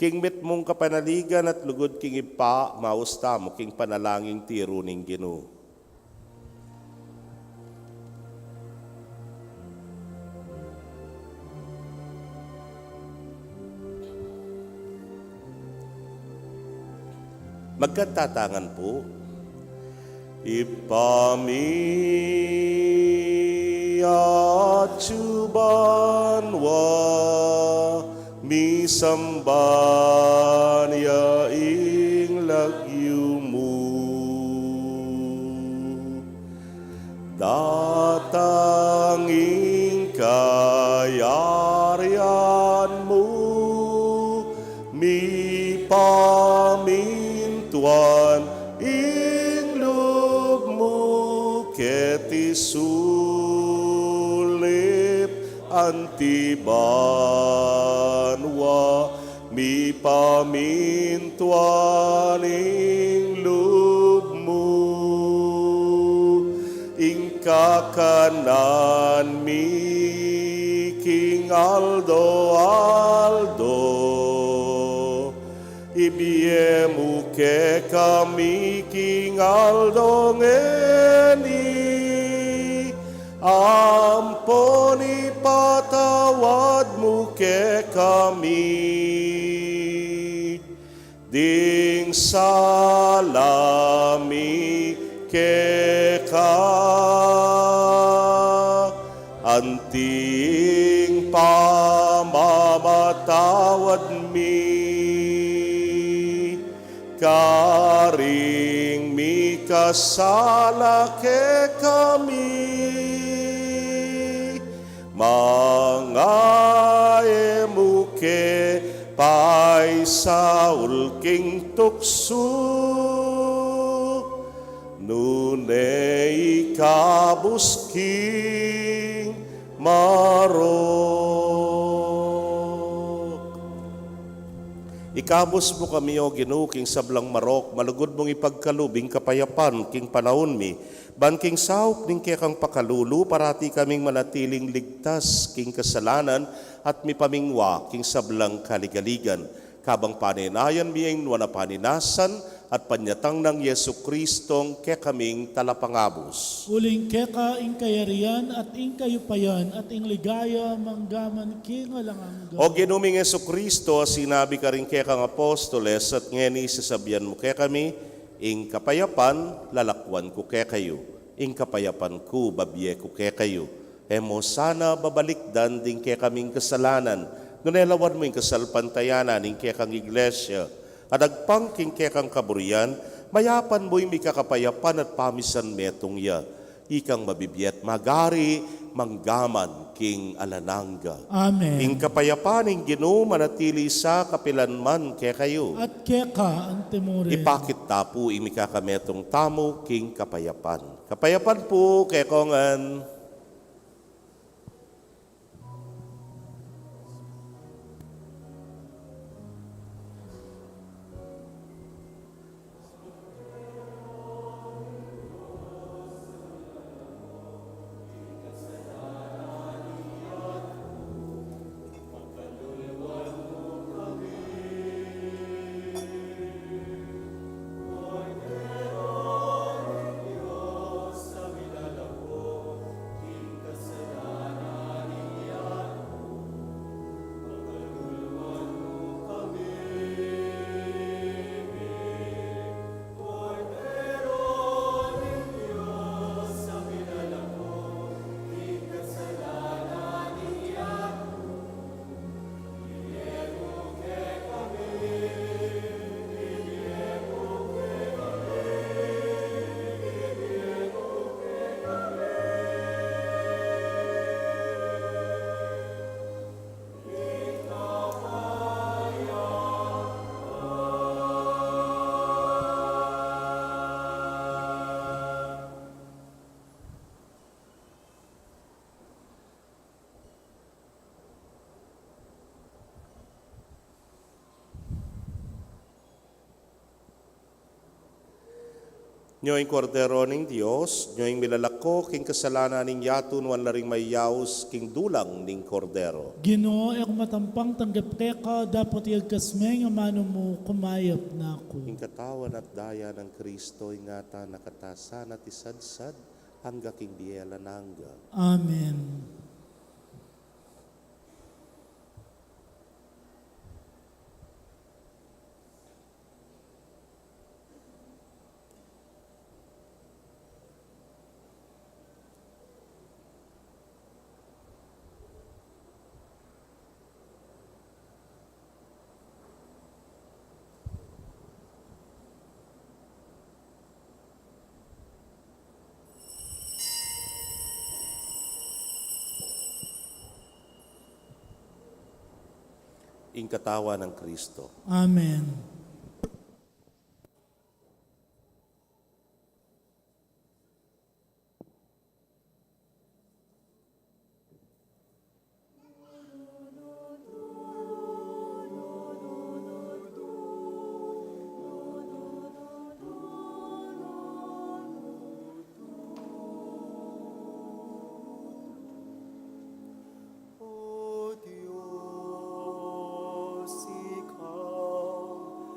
King mitmung kapanaligan at lugud king Ibpa, maus tamu king panalangin tiru ning Ginu. Magkanta tangan pu. Ibpa mi, atsu banua, misamban ya ing lagyu mu. Datang ing kayarian mu, mipamintuan ing lub mu keti sulip anti banua, mipamintuan ing lub mu. Ing kakanan mi king aldo-aldo, ibie mu kekami king aldo ngeni, ampon ipatawad mu kekami ding sala mi Keka anting pamamatawad mi, karing mikasala kekami, manga e mu ke paisaul king tuksu, nune ikabus king marok. Ikabus mu kami, O Ginu, king sablang marok, malugud mung ipagkalub ing kapayapan king panaun mi, ban king saup ning kekang pakalulu, parati kaming manatiling ligtas king kasalanan at mipamingwa king sablang kaligaligan. Kabang panenayan mi ing nuan a paninasan at panyatang nang Jesucristong kekaming Talapangabus. Uling keka ing kayarian at ing kayupayan at ing ligaya mangga man king alang angga. O Ginu ming Jesucristo, a sinabi karing kekang apostoles, at ngeni sasabian mu kekami, ing kapayapan lalakwan ku kekayu, ing kapayapan ku babie ku kekayu. E mu sana babalikdan ding kekaming kasalanan, nune lawan mu ing kasalpantayanan ning kekang Iglesia, at agpang king kekang kaburian, mayapan mu ing mikakapayapan at pamisan metung ya, ikang mabibie at magari mangga man king alang angga. Amen. Ing kapayapan ning Ginu manatili sa kapilan man kekayu. At keka antimurin. Ipakit ta pu ing mikakametung tamu king kapayapan. Kapayapan pu kekongan. Nyo ing Kordero ning Dios, nyo ing milalako king kasalanan ning yatu, nuan la ring mayaus king dulang ning Kordero. Ginu, e ku matampang tanggap keka, dapot iyagkas me ing amanu mu, kumayap na ku. Ing katawan at daya nang Kristo, ingatan na katamu sana at isadsad angga king bie alang angga. Amen. Ing katawan nang Kristo. Amen. O Dios, ikaw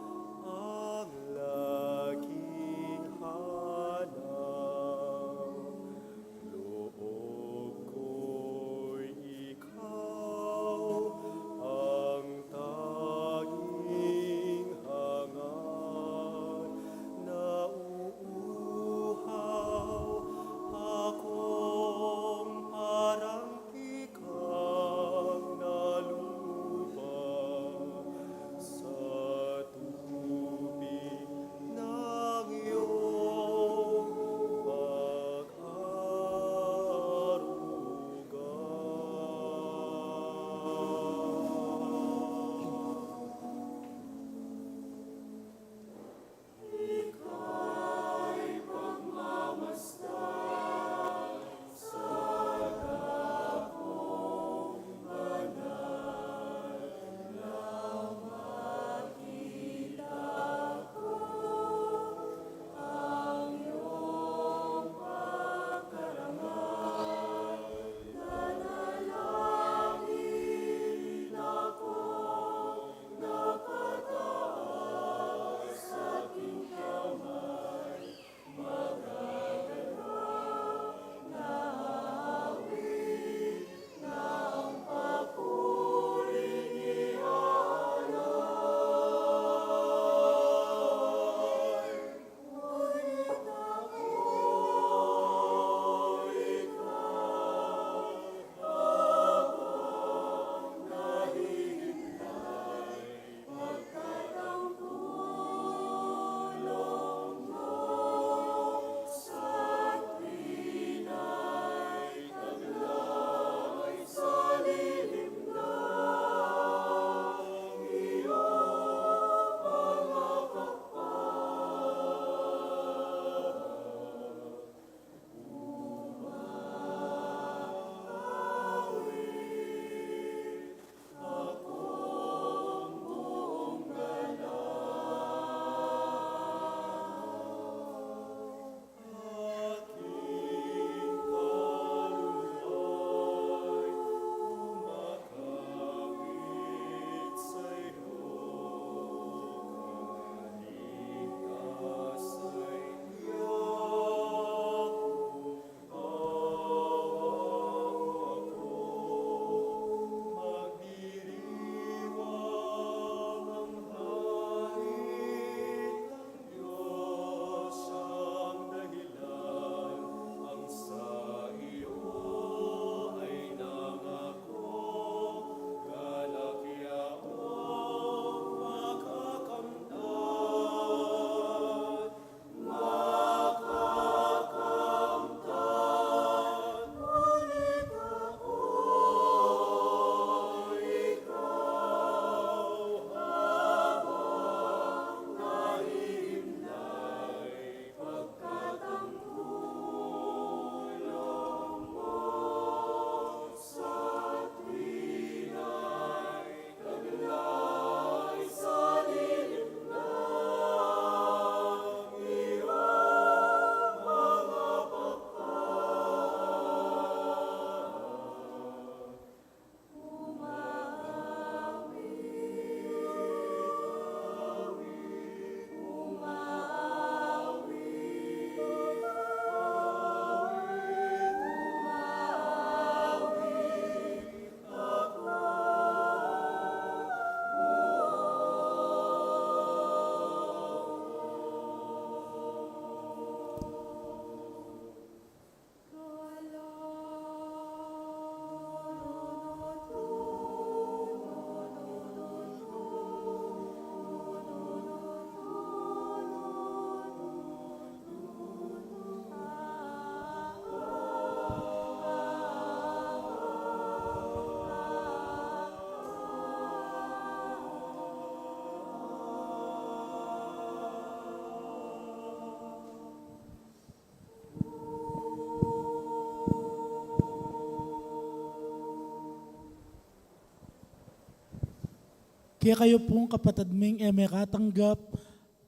Kekayu pung kapatad ming e mekatanggap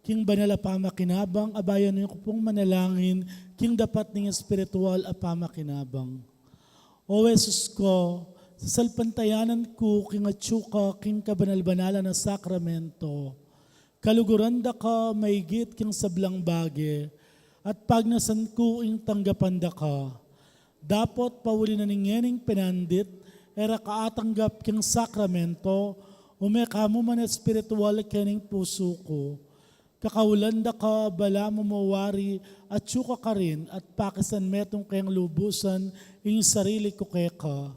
king banal a pamakinabang, abayan yu ku pung manalangin king dapat ning espiritual a pamakinabang. O Jesus ku, sasalpantayanan ku king atyu ka king kabanal-banalan a sakramento. Kaluguran da ka maigit king sablang bage, at pagnasan ku ing tanggapan da ka. Dapot pauli na ning ngening pinandit, e ra ka atanggap king sakramento, ume ka mu man espiritual kening pusu ku. Kakaulan da ka balamu mo wari atyu ka karin at pakisan metung keng lubusan ing sarili ku keka.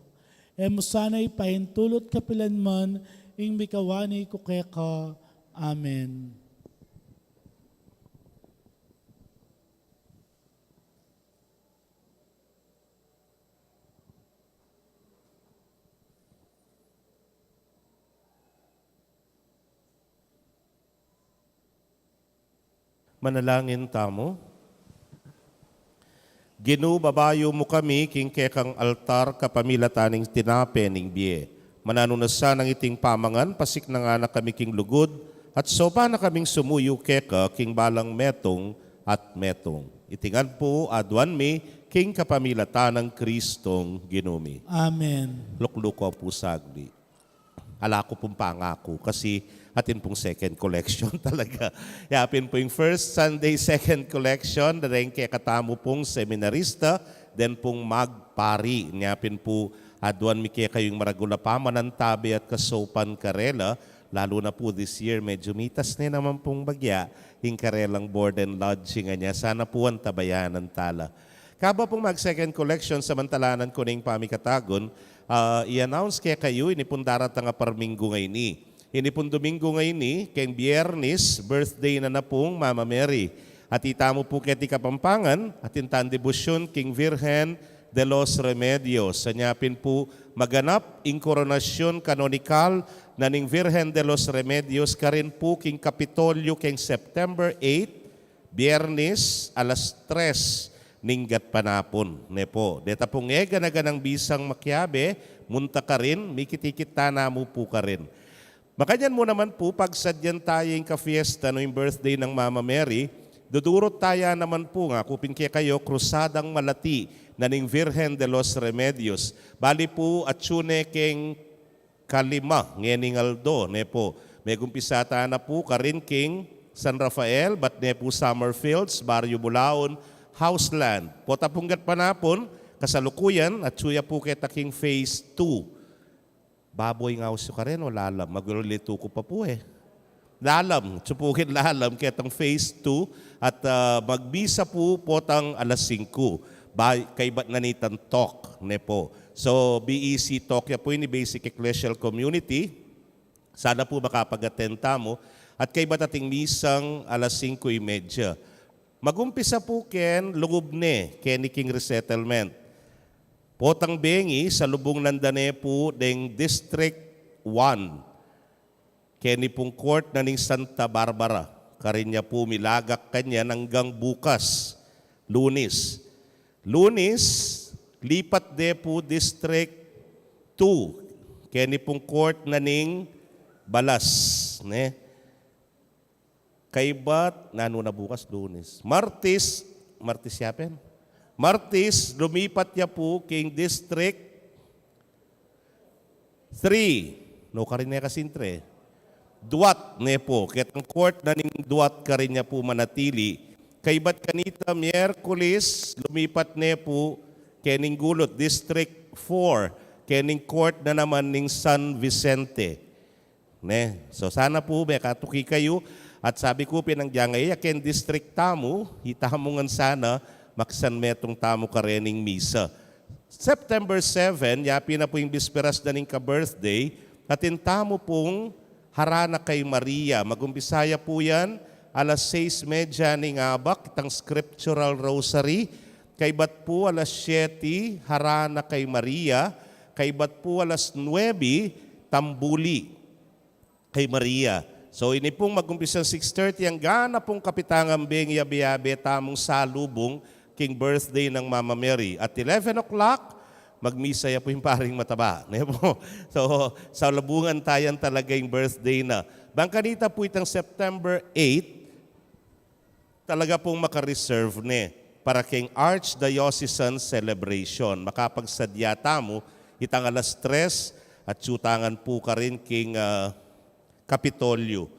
E mu sana ipaintulut kapilan man ing mikawani ku keka. Amen. Manalangin tamu. Ginu, babayu mu kami king kekang altar kapamilatan ning tinape ning bie. Mananu na sanang iting pamangan, pasiknangan na kami king lugud, at saupan na kaming sumuyu keka king balang metung at metung. Iti ngan pu aduan mi king kapamilatan nang Kristong Ginu mi. Amen. Lukluk ku pu sagli. Ala ku pung pangaku kasi atin pung second collection talaga. Yapin pu ing first Sunday second collection, dareng kekatamu pung seminarista, then pung magpari. Yapin pu aduan mi kekayu ing maragul a pamanantabe at kasaupan karela, lalu na pu this year, medyu mitas ne naman pung bagya ing karelang board and lodging a nya. Sana pu antabayanan tala. Kabang pung mag-second collection, samantalanan ku ning pamikatagun, ah, i-announce kekayu, ini pung daratang a parminggu ngeni. Ini pung Duminggu ngeni, keng Biyernes, birthday na na pung Mama Mary. At itamu pu keti Kapampangan, atin tang debusyun king Virgen de los Remedios. Anya pin pu maganap ing koronasyun kanonikal na ning Virgen de los Remedios karin pu king Kapitolyo keng September eight, Biyernes, alas tres ning gatpanapun, ne pu. Deta pung e gana-ganang bisang makiabe, munta karin, mikit-ikit tana mu pu karin. Makanyan mu naman pu, pagsadyan taya ing kafiesta nung birthday nang Mama Mary, dudurut taya naman pu, ngaku pin kekayu, krusadang malati na ning Virgen de los Remedios. Bali pu, atsu ne keng kalima ngening aldo, ne pu. Megumpisa tana pu karin king San Rafael, bat ne pu Summerfields, Barrio Bulaon, Houseland. Pota pung gatpanapun, kasalukuyan, atsu ya pu keta king phase two. Baboy ing aus yu karin o lalam? Maglilito ku pa pu e. Lalam, atsu pu king lalam, ketang phase two, at, ah, magmisa pu potang alas singku. Ba, kaybat na nitang talk, ne pu. So, B E C talk ya pu ini, Basic Ecclesial Community. Sana pu makapag-attend tamu. At kaybat ating misang alas singku y medya. Magumpisa pu ken lugub ne, keni king resettlement. Potang bengi, salubung nanda ne pu deng District one. Keni pung court na ning Santa Barbara. Karin ya pu milagak kanyan anggang bukas, Lunes. Lunes, lipat de pu District two. Keni pung court na ning Balas, ne? Kaybat, nanu na bukas, Lunes. Martes, Martes ya pin? Martes, lumipat ya pu king District three. No, karin ne kasi ing three. Duat ne pu. Ketang court na ning Duat karin ya pu manatili. Kaybat kanita, Miyerkules, lumipat ne pu kening Gulut, District four. Kening court na naman ning San Vicente. Ne? So, sana pu mekatuki kayu. At sabi ku pin, nung dyang e ya ken district tamu, itamu ngan sana, maksan metung tamu karening misa. September seven, yapin na pu ing bisperas da ning ka-birthday, atin tamu pung Harana kay Maria. Magumpisa ya pu yan alas sais medya ning abak, itang scriptural rosary. Kaybat pu alas siyete, Harana kay Maria. Kaybat pu alas nuebe, tambuli kay Maria. So, ini pung magumpisang six thirty, anggang na pung kapitangan bengi abe-abe tamung salubung king birthday nang Mama Mary. At eleven o'clock, Magmisa ya pu ing paring mataba, ne pu? So, salubungan ta yan talaga ing birthday na. Bang kanita pu itang September eight, talaga pung maka-reserve ne para king Archdiocesan Celebration. Makapagsadya tamu itang alas tres, atyu ta ngan pu karin king, ah, Kapitolyo.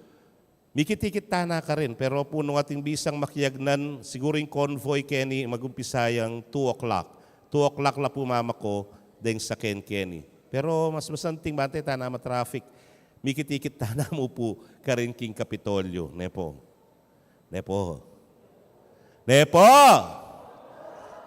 Mikit-ikit ta na karin, pero pu nung atin bisang makiagnan, siguru ing convoy keni magumpisa yang two o'clock. Two o'clock la pu mamako deng saken keni. Pero mas masanting bante ta na ma-traffic. Mikit-ikit ta na mu pu karin king Kapitolyo, ne pu? Ne pu? Ne pu?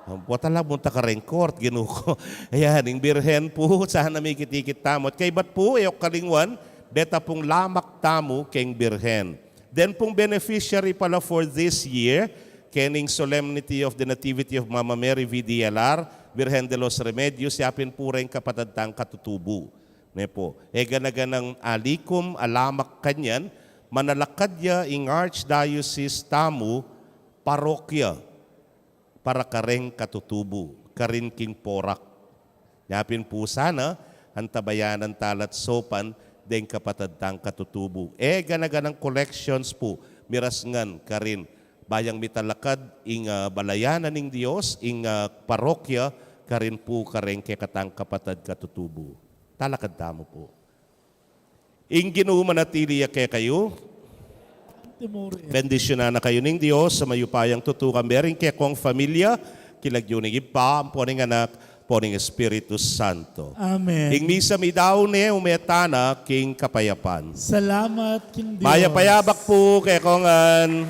Ampo, tala munta kareng court, Ginu ku. Ayan, ing Birhen pu, sana mikit-ikit tamu. At kaybat pu, e yu kalingwan, deta pung lamak tamu keng Birhen. Den pung beneficiary pala for this year, kening Solemnity of the Nativity of Mama Mary V D L R, Virgen de los Remedios, yapin pu reng kapatad tang katutubu. Ne pu, e gana-ganang alikum a lamak kanyan, manalakad ya ing Archdiocese tamu, parokya, para kareng katutubu, karin king Porac. Yapin pu sana, antabayanan tala at saupan deng kapatad tang katutubu. E gana-ganang collections pu, miras ngan karin. Bayang mitalakad ing, ah, balayan na ning Dios, ing, ah, parokya, karin pu kareng kekatang kapatad katutubu. Talakad tamu pu. Ing Ginu manatili ya kekayu. Bendisyunan na kayu ning Dios a mayupayang tutu, kambe ring kekong familia, king lagyu ning Ibpa, ampo ning Anak, ampo ning Espiritu Santo. Amen. Ing misa meyari ne, ume tana king kapayapan. Salamat king Dios. Mayap a yabak pu kekongan.